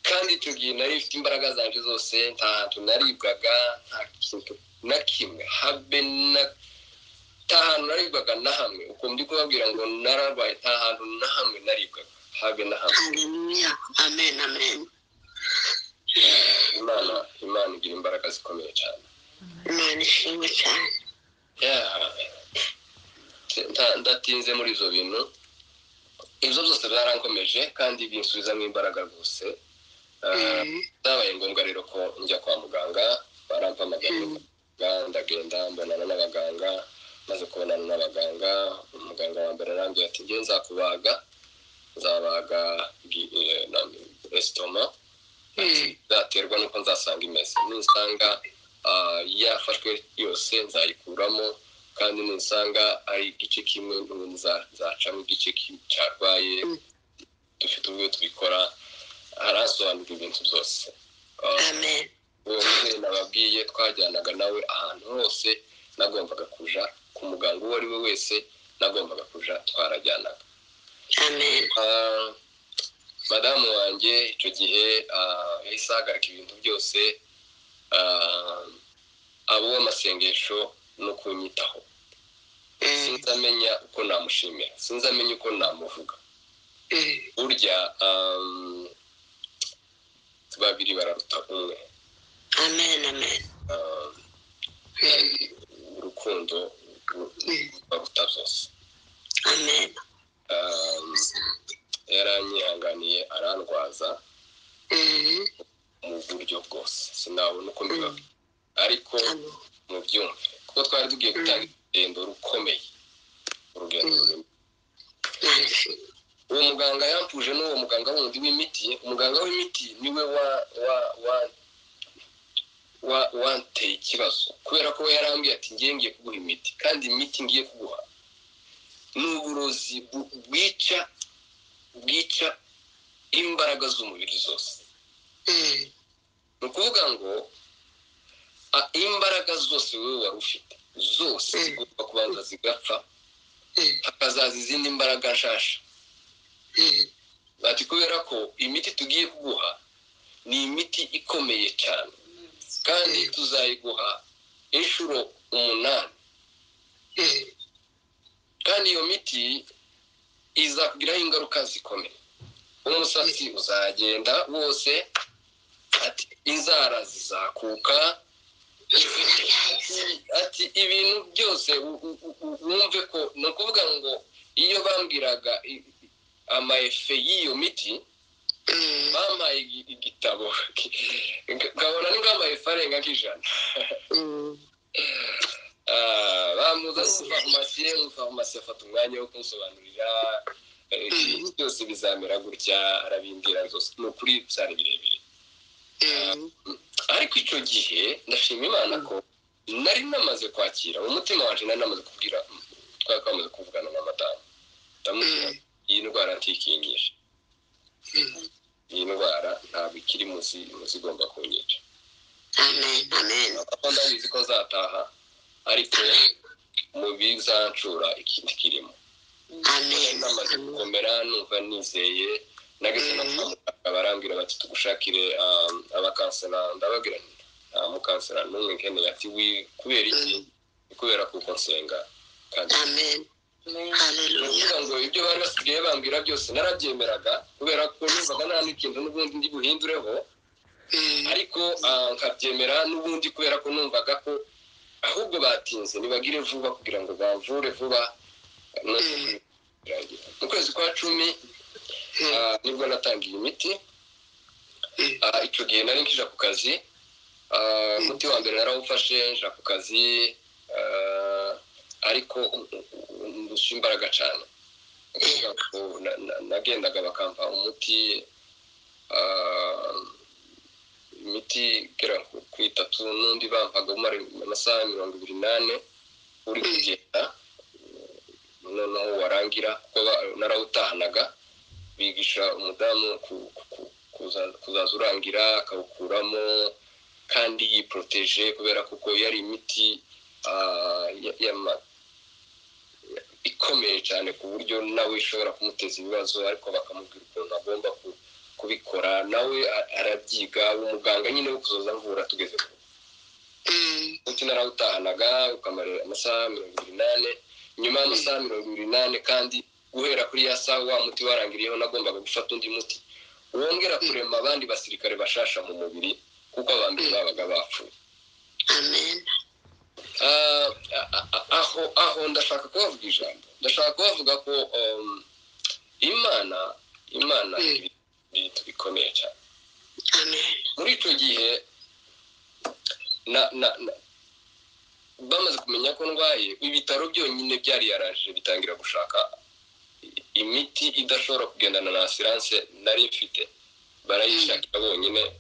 kandi icyo gihe nari mfite imbaraga zanjye zose, nta hantu naribwaga, nta kintu na kimwe, habe na nta hantu naribwaga na hamwe. Uko ndi kubabwira ngo nararwaye, nta hantu na hamwe naribwaga, habe na hamwe. Haleluya. Amen, amen. zikomeye cyane. Imana ishimwe cyane. Ndatinze muri ibyo bintu, ibyo byose byarankomeje kandi binsubizamo imbaraga rwose. Byabaye ngombwa rero ko njya kwa muganga, barampamagara ndagenda mbonana n'abaganga. Maze kubonana n'abaganga, umuganga wa mbere arambwira ati ngiye nzakubaga, nzabaga esitoma, nzaterwa nuko nzasanga imeze, nisanga yafashwe yose nzayikuramo, kandi nisanga ari igice kimwe nzacamo igice cyarwaye, dufite uburyo tubikora. Arasobanura ibintu byose. Amen. Uwo mubyeyi nababwiye twajyanaga nawe ahantu hose nagombaga kuja, ku muganga uwo ari we wese nagombaga kuja, twarajyanaga. Amen. Madamu wanjye icyo gihe yahise ahagarika ibintu byose, abo amasengesho no kunyitaho. Sinzamenya uko namushimira, sinzamenya uko namuvuga. Burya babiri bararuta umwe. Amen, amen. Urukundo ruruta byose. Amen. Yaranyihanganiye arandwaza mu buryo bwose, sinabona uko mbivuga, ariko mubyumve kuko twari tugiye gutanga urugendo rukomeye, urugendo ruremye. Uwo muganga yampuje n'uwo muganga wundi w'imiti. Umuganga w'imiti niwe wanteye ikibazo, kubera ko we yarambwiye ati ngiye ngiye kuguha imiti, kandi imiti ngiye kuguha ni uburozi bwica imbaraga z'umubiri zose. Ni ukuvuga ngo imbaraga zose wowe wari ufite zose zigomba kubanza zigapfa, hakazaza izindi mbaraga nshasha. Ati kubera ko imiti tugiye kuguha ni imiti ikomeye cyane, kandi tuzayiguha inshuro 8, kandi iyo miti izakugiraho ingaruka zikomeye. Umusatsi uzagenda wose, ati inzara zizakuka, ati ibintu byose wumve ko. Ni ukuvuga ngo iyo bambwiraga amaefe y'iyo miti, bampaye igitabo nkabona ni nk'amaefe arenga nk'ijana. Bamuza mu farumasi, mu farumasi afata umwanya wo kunsobanurira byose bizamera gutya, arabimbwira zose. Ni ukuri byari birebire, ariko icyo gihe ndashima Imana ko nari namaze kwakira mu mutima wanjye, nari namaze kubwira, twari twamaze kuvugana na madamu, ndamubwira iyi ndwara ntikingisha, iyi ndwara ntabwo ikiri muzigomba kunyica. Amen, amen. Ndabizi ko nzataha, ariko mu bizancura ikindi kirimo. Amen. Namaze gukomera, numva nizeye. Nageze no kwa muganga barambwira bati tugushakire abakansera. Ndababwira nta mukansera n'umwe nkeneye. Ati kubera iki? Ni kubera kuko nsenga kandi. Amen. Haleluya. Ngo ibyo bari basigaye bambwira byose narabyemeraga, kubera ko numvaga nta n'ikintu n'ubundi ndi buhindureho, ariko nkabyemera n'ubundi kubera ko numvaga ko ahubwo batinze, nibagire vuba kugira ngo bamvure vuba. Mu kwezi kwa 10 nibwo natangiye imiti. Icyo gihe nari nkija ku kazi. Umuti wa mbere narawufashe nja ku kazi, ariko ndusha imbaraga cyane. Nagendaga bakampa umuti, imiti igera ku 3, n'undi bampaga umara amasaha 24 uri kugenda, noneho warangira kuko narawutahanaga. Bigisha umudamu kuzaza urangira akawukuramo, kandi yiproteje, kubera kuko yari imiti ikomeye cyane ku buryo nawe ishobora kumuteza ibibazo, ariko bakamubwira ukuntu agomba kubikora, nawe arabyiga. Umuganga nyine wo kuzoza mvura tugeze ku umuti narawutahanaga ukamara amasaha 24. Nyuma y'amasaha 24, kandi guhera kuri ya saha wa muti warangiriyeho, nagombaga gufata undi muti wongera kurema abandi basirikare bashasha mu mubiri, kuko abambere babaga bapfuye. Amen. Aho ndashaka kubavuga ijambo, ndashaka kubavuga ko Imana ibintu bikomeye cyane. Amen. Muri icyo gihe bamaze kumenya ko ndwaye, ibitaro byonyine byari yaraje bitangira gushaka imiti idashobora kugendana na assurance nari mfite, barayishakira bonyine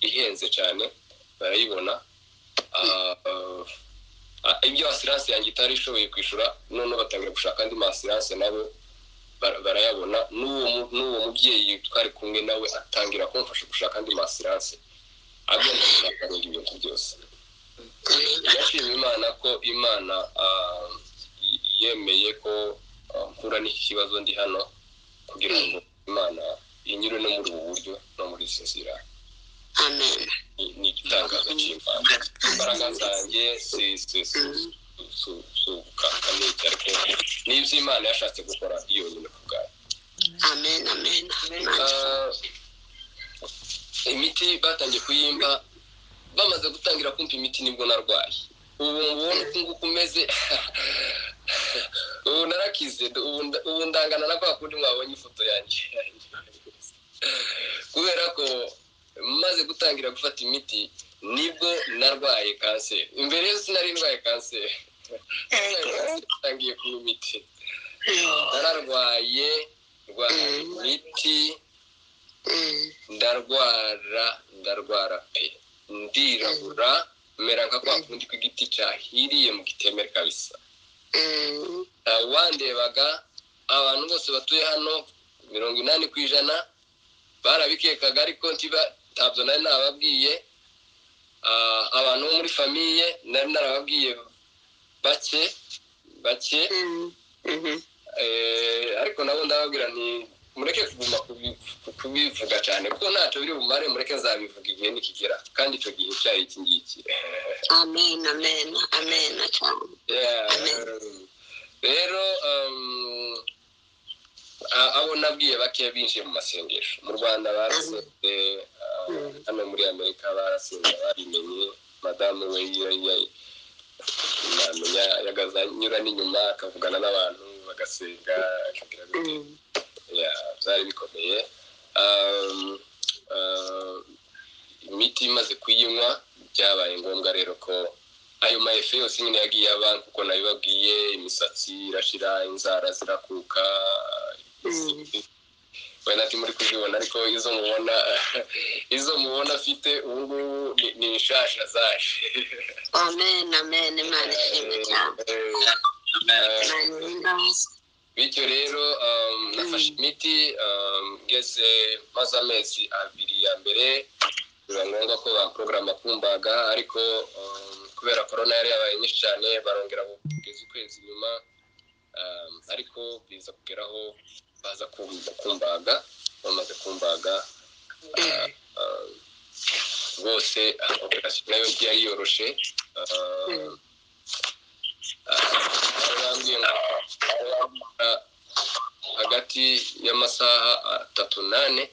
ihenze cyane barayibona. Ibyo assurance yanjye itari ishoboye kwishyura, none batangira gushaka andi ma assurance nabo barayabona. N'uwo mubyeyi twari kumwe nawe atangira kumfasha gushaka andi ma assurance, agenda gushaka ibintu byose. Ndashima Imana ko Imana yemeye ko mpura n'iki kibazo ndi hano, kugira ngo Imana inyure no muri ubu buryo no muri izi nzira. Amen. Ni igitangaza cy'Imana. Imbaraga zanjye si ubukaka ariko ni ibyo Imana yashatse gukora yonyine ku bwayo. Amen. Amen. Imiti batangiye kuyimpa, bamaze gutangira kumpa imiti nibwo narwaye. Ubu mubona uko nguko umeze, ubu narakize, ubu ndangana na kwa kundi mwabonye ifoto yanjye. Kubera ko maze gutangira gufata imiti nibwo narwaye kanseri. Imbere yo sinari ndwaye kanseri, natangiye kunywa imiti. Nararwaye, ndwara imiti, ndarwara pe, ndirabura, mera nka kwa kundi kw'igiti cyahiriye mu gitemere kabisa. Wandebaga abantu bose batuye hano 80% barabikekaga, ariko ntabyo nari nababwiye. Abantu bo muri famiye nari narababwiye bake bake, ariko nabo ndababwira nti mureke kuguma kubivuga cyane kuko ntacyo biri bumare, mureke nzabivuga igihe nikigera, kandi icyo gihe cyari iki ngiki. Amen, amen, amen. Rero abo nabwiye bake binjiye mu masengesho mu Rwanda barasenze, hano muri Amerika barasenze, babimenye. Madamu we namenya yagaza anyura n'inyuma akavugana n'abantu bagasenga, byari bikomeye. Imiti imaze kuyinywa byabaye ngombwa rero ko ayo mayefe yose nyine yagiye aba, kuko nabibabwiye, imisatsi irashira, inzara zirakuka, wenda ati muri kuzibona, ariko izo mubona afite ubu ngubu ni inshasha zaje. Amen, amen. Imana ishimwe cyane. Bityo rero nafashe imiti, ngeze maze amezi 2 ya mbere biba ngombwa ko baporogaramu kumbaga, ariko kubera korona yari yabaye nyinshi cyane barongera kugeza ukwezi nyuma, ariko biza kugeraho baza kumbaga. Bamaze kumbaga rwose operasiyo nayo yari yoroshe. Hagati y'amasaha 3 na 4,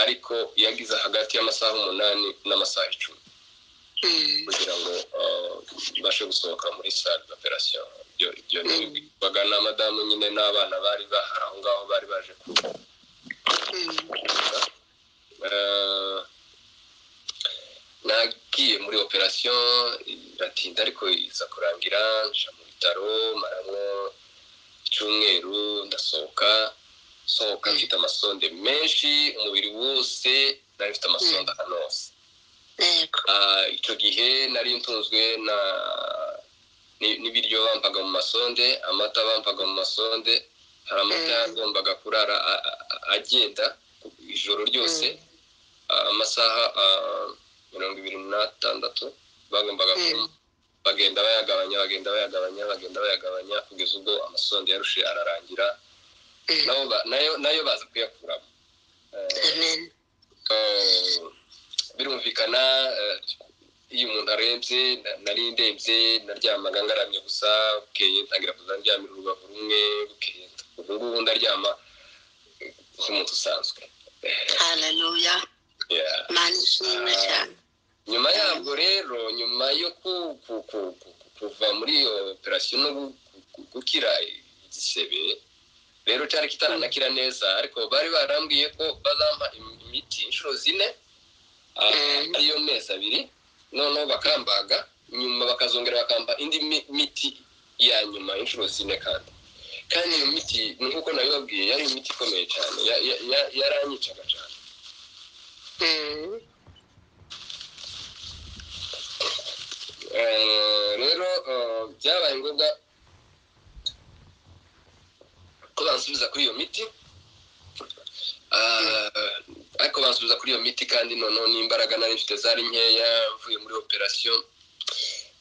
ariko yagize hagati y'amasaha 8 n'amasaha 10 kugira ngo mbashe gusohoka muri salle d'opération. Ibyo nibwaga na madamu nyine n'abana bari bahari aho ngaho bari baje ku nagiye muri operation iratinda, ariko iza kurangira nja mu bitaro maramwo icyumweru, ndasohoka sohoka mfite amasonde menshi umubiri wose, nari mfite amasonde ahantu hose. Icyo gihe nari ntunzwe na n'ibiryo bampaga mu masonde, amata bampaga mu masonde, hari amata yagombaga kurara agenda ijoro ryose, amasaha 26 bagombaga bagenda bayagabanya, bagenda bayagabanya, bagenda bayagabanya kugeza ubwo amasonde yarushe ararangira, nayo baza kuyakuramo. Birumvikana iyo umuntu arembye, nari ndembye, naryamaga ngaramye gusa, bukeye ntangira kuzaryamira urubavu rumwe, bukeye ubu ngubu ndaryama nk'umuntu usanzwe. Haleluya. Imana ishimwe cyane. Nyuma yabwo rero, nyuma yo kuva muri iyo operasiyo no gukira igisebe rero, cyari kitaranakira neza, ariko bari barambwiye ko bazampa imiti inshuro 4, ariyo mezi 2, noneho bakambaga, nyuma bakazongera bakampa indi miti ya nyuma inshuro 4. Kandi iyo miti, nk'uko nabibabwiye, yari imiti ikomeye cyane, yaranyicaga cyane. Rero byabaye ngombwa ko bansubiza kuri iyo miti, ariko bansubiza kuri iyo miti kandi noneho n'imbaraga nari mfite zari nkeya, mvuye muri operasiyo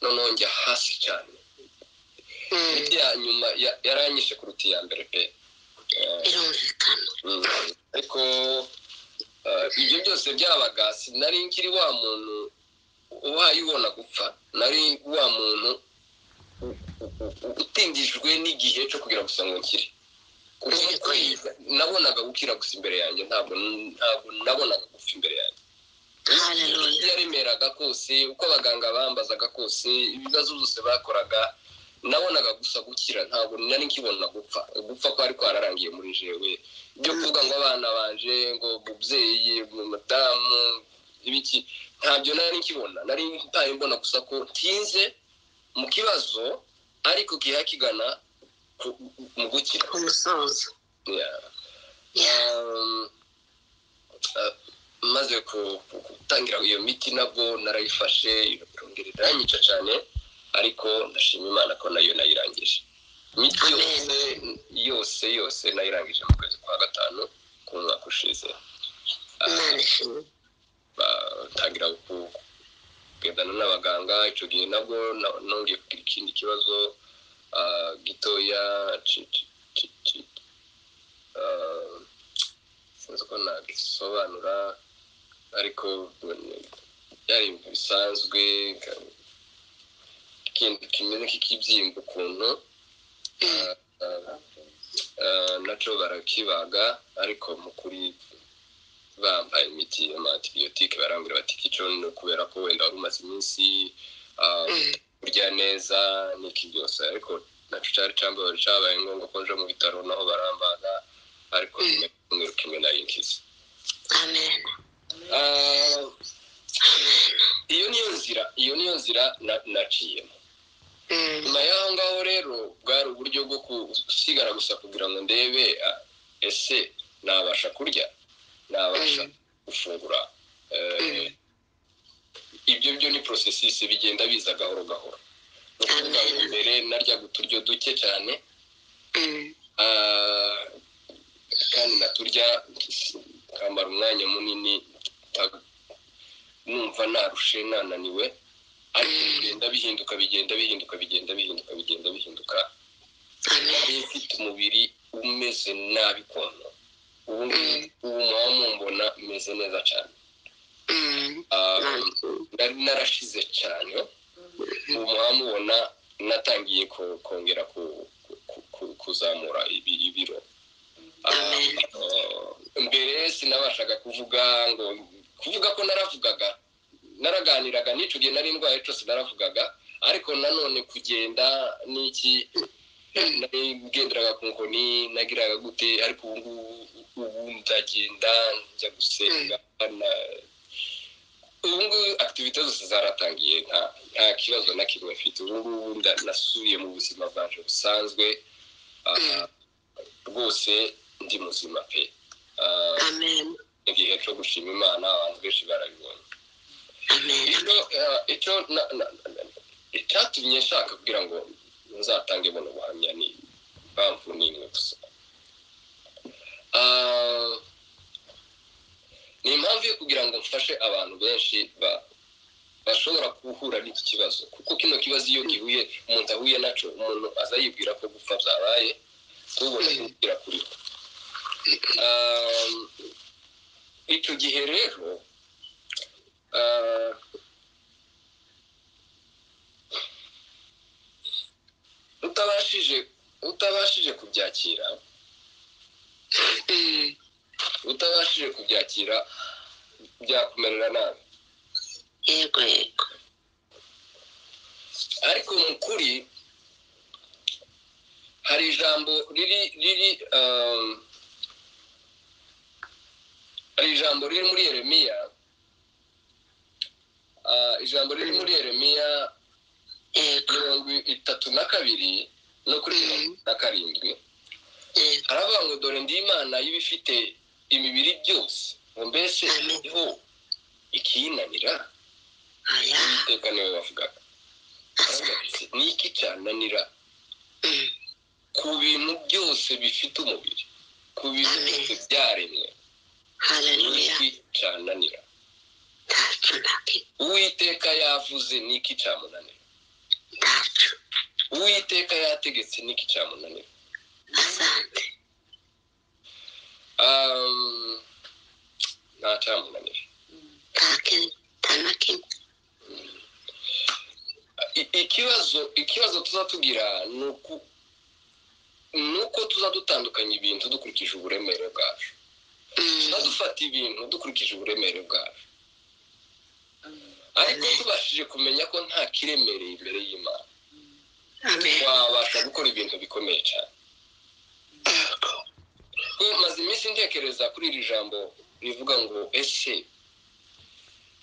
noneho njya hasi cyane. Imiti ya nyuma yaranyishe kuruta iya mbere pe. Birumvikana. Ariko ibyo byose byabaga, sinari nkiri wa muntu uhaye ubona gupfa, nari wa muntu utindijwe n'igihe cyo kugira gusa ngo nkire, kuko nabonaga gukira gusa imbere yanjye, ntabwo nabonaga gupfa imbere yanjye. Yaremeraga kose, uko abaganga bambazaga kose, ibibazo byose bakoraga, nabonaga gusa gukira, ntabwo nari nkibona gupfa. Gupfa kwari kwararangiye muri jewe. Ibyo kuvuga ngo abana banje, ngo mubyeyi, madamu, ibiki, ntabyo nari nkibona. Nari ntaye mbona gusa ko ntinze mu kibazo, ariko kiha kigana mu gukira umusozo. Maze gutangira iyo miti nabwo narayifashe, irongera iranyica cyane, ariko ndashima Imana ko nayo nayirangije. Imiti yose yose nayirangije mu kwezi kwa 5 k'umwaka ushize. Batangira kugendana n'abaganga. Icyo gihe nabwo nongeye kugira ikindi kibazo gitoya, sinzi uko nagisobanura, ariko byari ibintu bisanzwe, ikintu kimeze nk'ikibyimba ukuntu, nacyo barakibaga, ariko mu kuri bambaye imiti y'amantibiyotike, barambwira bati icyo ni ukubera ko wenda wari umaze iminsi kurya neza n'iki byose, ariko nacyo cyari cyabaye ngombwa ko nje mu bitaro, naho barambaga, ariko nyuma kimwe nari nkize. Amen. Iyo niyo nzira naciyemo. Nyuma y'aho ngaho rero bwari uburyo bwo gusigara gusa kugira ngo ndebe ese nabasha kurya, nabasha gufungura. Ibyo byo ni processus bigenda biza gahoro gahoro. Mbere naryaga uturyo duke cyane, kandi naturya kamara umwanya munini numva narushe nananiwe, ariko bigenda bihinduka, bigenda bihinduka, bigenda bihinduka, bigenda bihinduka. Nari mfite umubiri umeze nabi kono, ubu muba mumbona meze neza cyane. Nari narashize cyane, ubu muba mubona natangiye kongera kuzamura ibiro. Mbere sinabashaga kuvuga, ngo kuvuga ko naravugaga, naraganiraga, n'icyo gihe nari ndwaye cyose naravugaga, ariko nanone kugenda n'iki, nagenderaga ku nkoni, nagiraga gute, ariko ubu ngubu ndagenda njya gusenga. Ubu ngubu activité zose zaratangiye, nta kibazo na kimwe mfite. Ubu ngubu nasubiye mu buzima bwanje busanzwe, rwose ndi muzima pe. Amen. Igihe cyo gushima Imana, abantu benshi barabibonye. Icyo icyatumye nshaka kugira ngo nzatange buno buhamya ni impamvu n'imwe gusa. Ni impamvu yo kugira ngo mfashe abantu benshi bashobora guhura n'iki kibazo, kuko kino kibazo iyo gihuye umuntu ahuye naco, umuntu aza yibwira ko gupfa byabaye, kubona kugira kuriho. Icyo gihe rero utabashije kubyakira, byakumerera nabi. Yego yego. Ariko mu kuri hari ijambo riri hari ijambo riri muri Yeremiya, ijambo riri muri Yeremiya 32 no kuri 27. Haravuga ngo dore ndi Imana y'ibifite imibiri byose, ngo mbese hariho ikiyinanira? Uwiteka niwe wavugaga. Ni iki cyananira ku bintu byose bifite umubiri, ku bintu byose byaremwe? Haleluya. Ni iki cyananira? Uwiteka yavuze, ni iki cyamunanira? Uwiteka yategetse, ni iki cyamunanira? Asante. Nta cyamunanira. Ikibazo tuzatugira nuko tuzadutandukanya ibintu dukurikije uburemere bwacu. Tuzadufata ibintu dukurikije uburemere bwacu. Ariko tubashije kumenya ko nta kiremereye imbere y'Imana, twabasha gukora ibintu bikomeye cyane. Maze iminsi ntekereza kuri iri jambo rivuga ngo ese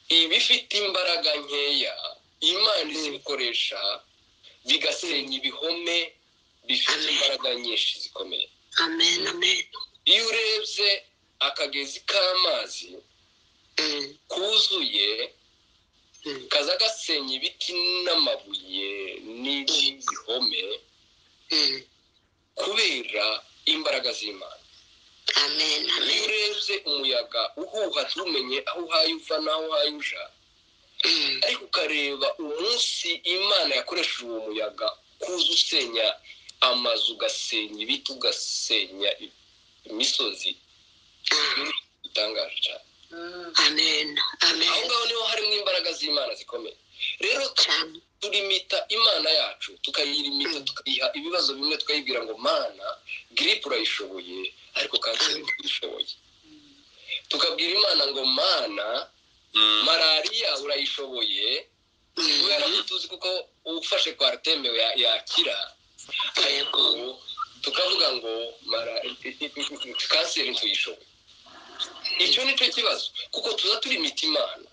ibifite imbaraga nkeya Imana izibikoresha bigasenya ibihome bifite imbaraga nyinshi zikomeye. Amen, amen. Iyo urebye akagezi k'amazi kuzuye kaza gasenya ibiti n'amabuye n'ibihome kubera imbaraga z'Imana. Amen, amen. Iyo urebye umuyaga uhuha tumenye aho uhaye uva n'aho uhaye uja, ariko ukareba umunsi Imana yakoresheje uwo muyaga kuza usenya amazu, ugasenya ibiti, ugasenya imisozi, bitangaje cyane. Amen, amen. Aho ngaho niho harimo imbaraga z'Imana zikomeye. Rero turimita Imana yacu, tukayirimita, tukayiha ibibazo bimwe, tukayibwira ngo Mana grippe urayishoboye ariko kanseri ntuyishoboye. Tukabwira Imana ngo Mana malariya urayishoboye, kubera ko tuzi kuko ufashe kwarteme yakira, ariko tukavuga ngo kanseri ntuyishoboye. Icyo ni cyo kibazo, kuko tuza turimita Imana,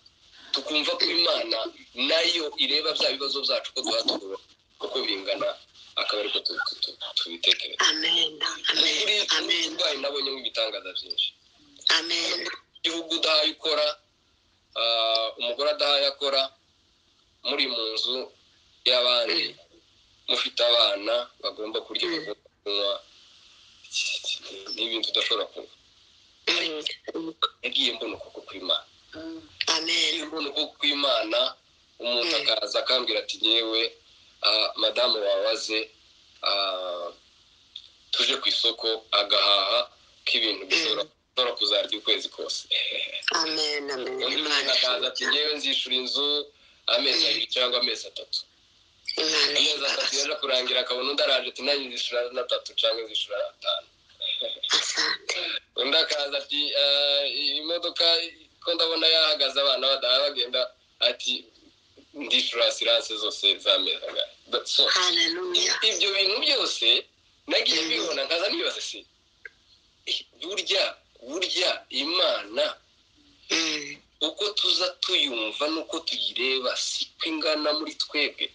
tukumva ko Imana nayo ireba bya bibazo byacu ko duha uko bingana, akaba ariko tubitekereza. Amen, amen, amen. Uburwayi nabonye mu bitangaza byinshi. Amen. Igihugu udahaye ukora, umugore adahaye akora, muri mu nzu y'abandi mufite abana bagomba kurya, bagomba kunywa, ni ibintu udashobora kunywa. Yagiye mbona ukuboko kw'Imana. Amen. Mbona ukuboko kw'Imana, umuntu akaza akambwira ati yewe madamu wawaze tuje ku isoko, agahaha k'ibintu bishobora kuzarya ukwezi kose. Amen, amen. Imana akaza ati yewe nzishura inzu amezi 2 cyangwa amezi 3. Amezi 3 yaje kurangira akabona undi araje ati nanjye nzishura 3 cyangwa nzishura 5. Asante. Undi akaza ati imodoka ko ndabona yahagaze abana badaha bagenda, ati ndishura asiranse zose z'amezi angahe. Haleluya. Ibyo bintu byose nagiye mbibona nkaza nibaza se burya Imana uko tuza tuyumva nuko tuyireba siko ingana muri twebwe.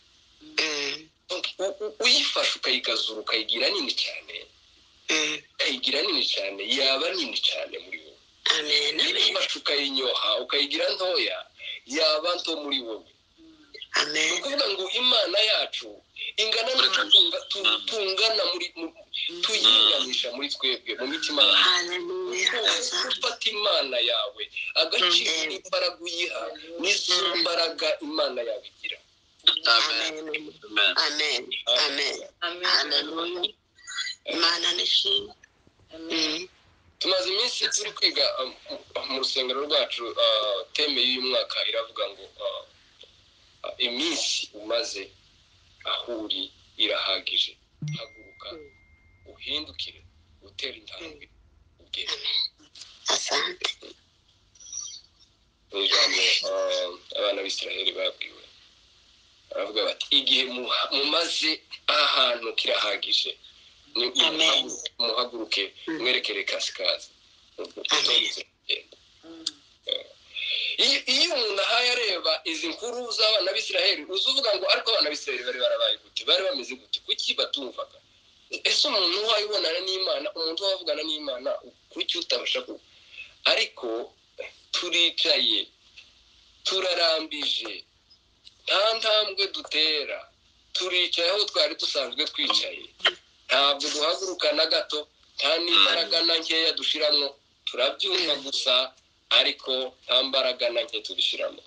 Uyifashe ukayigazura ukayigira nini cyane, ukayigira nini cyane, yaba nini cyane muri wowe. Amen, amen. Uyifashe ukayinyoha ukayigira ntoya, yaba nto muri wowe. Amen. Ni ukuvuga ngo Imana yacu ingana tungana muri tuyinganisha muri twebwe mu mitima yacu. Haleluya. Ufata Imana yawe agaciro n'imbaraga uyiha n'izo mbaraga Imana yawe igira. Amen. Amen. Amen. Haleluya. Imana nishimwe. Tumaze iminsi turi kwiga mu rusengero rwacu, teme y'uyu mwaka iravuga ngo iminsi umaze aho uri irahagije, haguruka uhindukire utere intambwe ugende. Asante. Ni ijambo abana b'Isiraheli babwiwe, baravuga bati igihe mumaze aha hantu kirahagije, muhaguruke mwerekere kasikazi. Iyo umuntu ahaye areba izi nkuru z'abana b'Isiraheli, uzuvuga ngo ariko abana b'Isiraheli bari barabaye gute, bari bameze gute, kuki batumvaga? Ese umuntu wayibonana n'Imana, umuntu wavugana n'Imana, kuki utabasha ku? Ariko turicaye turarambije, nta ntambwe dutera, turicaye aho twari dusanzwe twicaye, ntabwo duhaguruka na gato, nta n'imbaraga na nkeya dushiramo, turabyumva gusa ariko nta mbaraga na nke tubishiramo.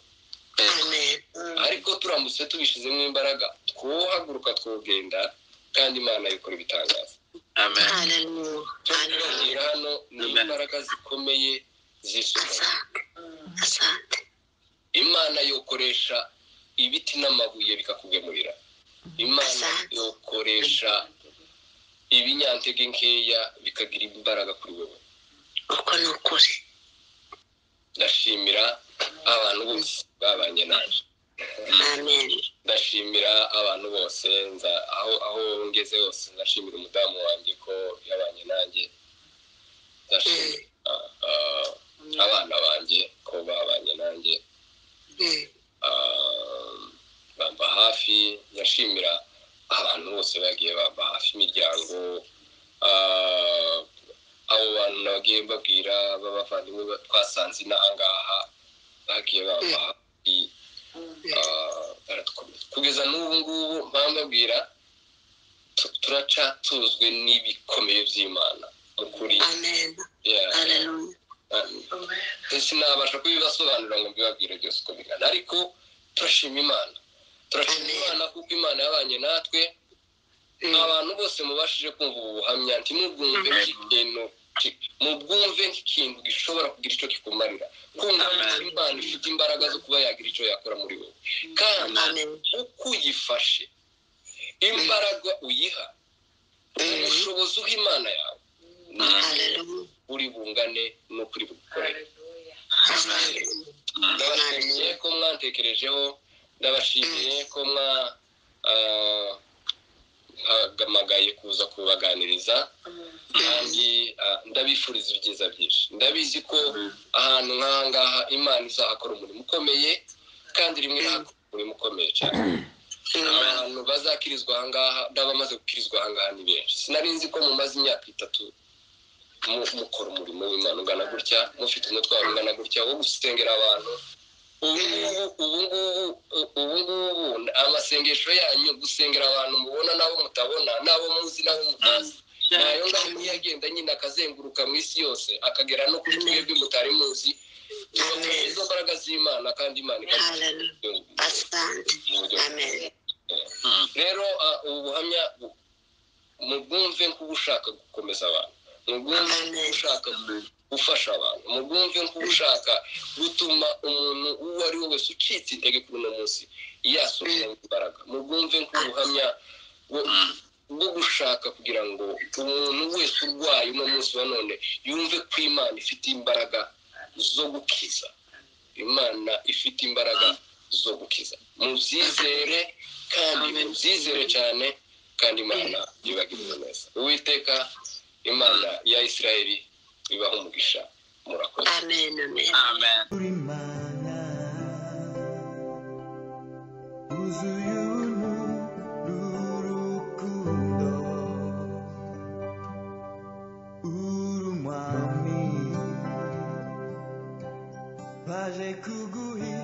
Ariko turamutse tubishizemo imbaraga, twohaguruka twogenda, kandi Imana ikora ibitangaza. Amen. Hano ni imbaraga zikomeye zisuka. Imana yokoresha ibiti n'amabuye bikakugemurira. Imana yokoresha ibinyantege nkeya bikagira imbaraga kuri wewe. Uko ni ukuri. Ndashimira abantu bose babanye naje. Amen. Ndashimira abantu bose nza aho ngeze hose, ndashimira umudamu wanjye ko yabanye nanjye, ndashimira abana banjye ko babanye nanjye, bamba hafi, ndashimira abantu bose bagiye bamba hafi, imiryango, abo bantu nabagiye mbabwira b'abavandimwe twasanze inahangaha bagiye bamba hafi, baradukomeza kugeza n'ubu ngubu. Mbabwira turacatuzwe n'ibikomeye by'Imana ukuri. Amen. Haleluya. Sinabasha kubibasobanurira ngo mbibabwire byose uko bingana, ariko turashima Imana, turashima Imana kuko Imana yabanye natwe. Abantu bose mubashije kumva ubu buhamya, ntimubwumve nk'ikintu, mubwumve nk'ikintu gishobora kugira icyo kikumarira. Kumva Imana ifite imbaraga zo kuba yagira icyo yakora muri wowe, kandi uko uyifashe, imbaraga uyiha, ubushobozi uha Imana yawe, uri bungane n'ukuri bugukorere. Ndabashimiye ko mwantekerejeho, ndabashimiye ko mwahamagaye kuza kubaganiriza, kandi ndabifuriza ibyiza byinshi. Ndabizi ko ahantu nk'ahangaha Imana izahakora umurimo ukomeye, kandi rimwe irahakora umurimo ukomeye cyane. Abantu bazakirizwa ahangaha n'abamaze gukirizwa ahangaha ni benshi. Sinari nzi ko mumaze imyaka 3 mukora umurimo w'Imana ungana gutya, mufite umutwaro ungana gutya wo gusengera abantu. Ubu ngubu amasengesho yanyu, gusengera abantu mubona n'abo mutabona, n'abo muzi n'abo mutazi, nayo ngaho niyo agenda nyine akazenguruka mu isi yose, akagera no kuri twebwe mutari muzi. Tubakomeza izo mbaraga z'Imana, kandi Imana ikaduha. Rero ubu buhamya mubwumve nk'ubushaka gukomeza abantu, mubwumve nk'ushaka gufasha abantu, mubwumve nk'ushaka gutuma umuntu uwo ari we wese ucitse intege kuri uno munsi yasubiramo imbaraga, mubwumve nk'ubuhamya bwo gushaka kugira ngo umuntu wese urwaye uno munsi wa none yumve ko Imana ifite imbaraga zo gukiza. Imana ifite imbaraga zo gukiza. Mubyizere kandi mubyizere cyane, kandi Imana ibagirire neza. Uwiteka Imana ya Isiraheli ibaha umugisha. Murakoze. Amen. Amen. Amen. Baje kuguhi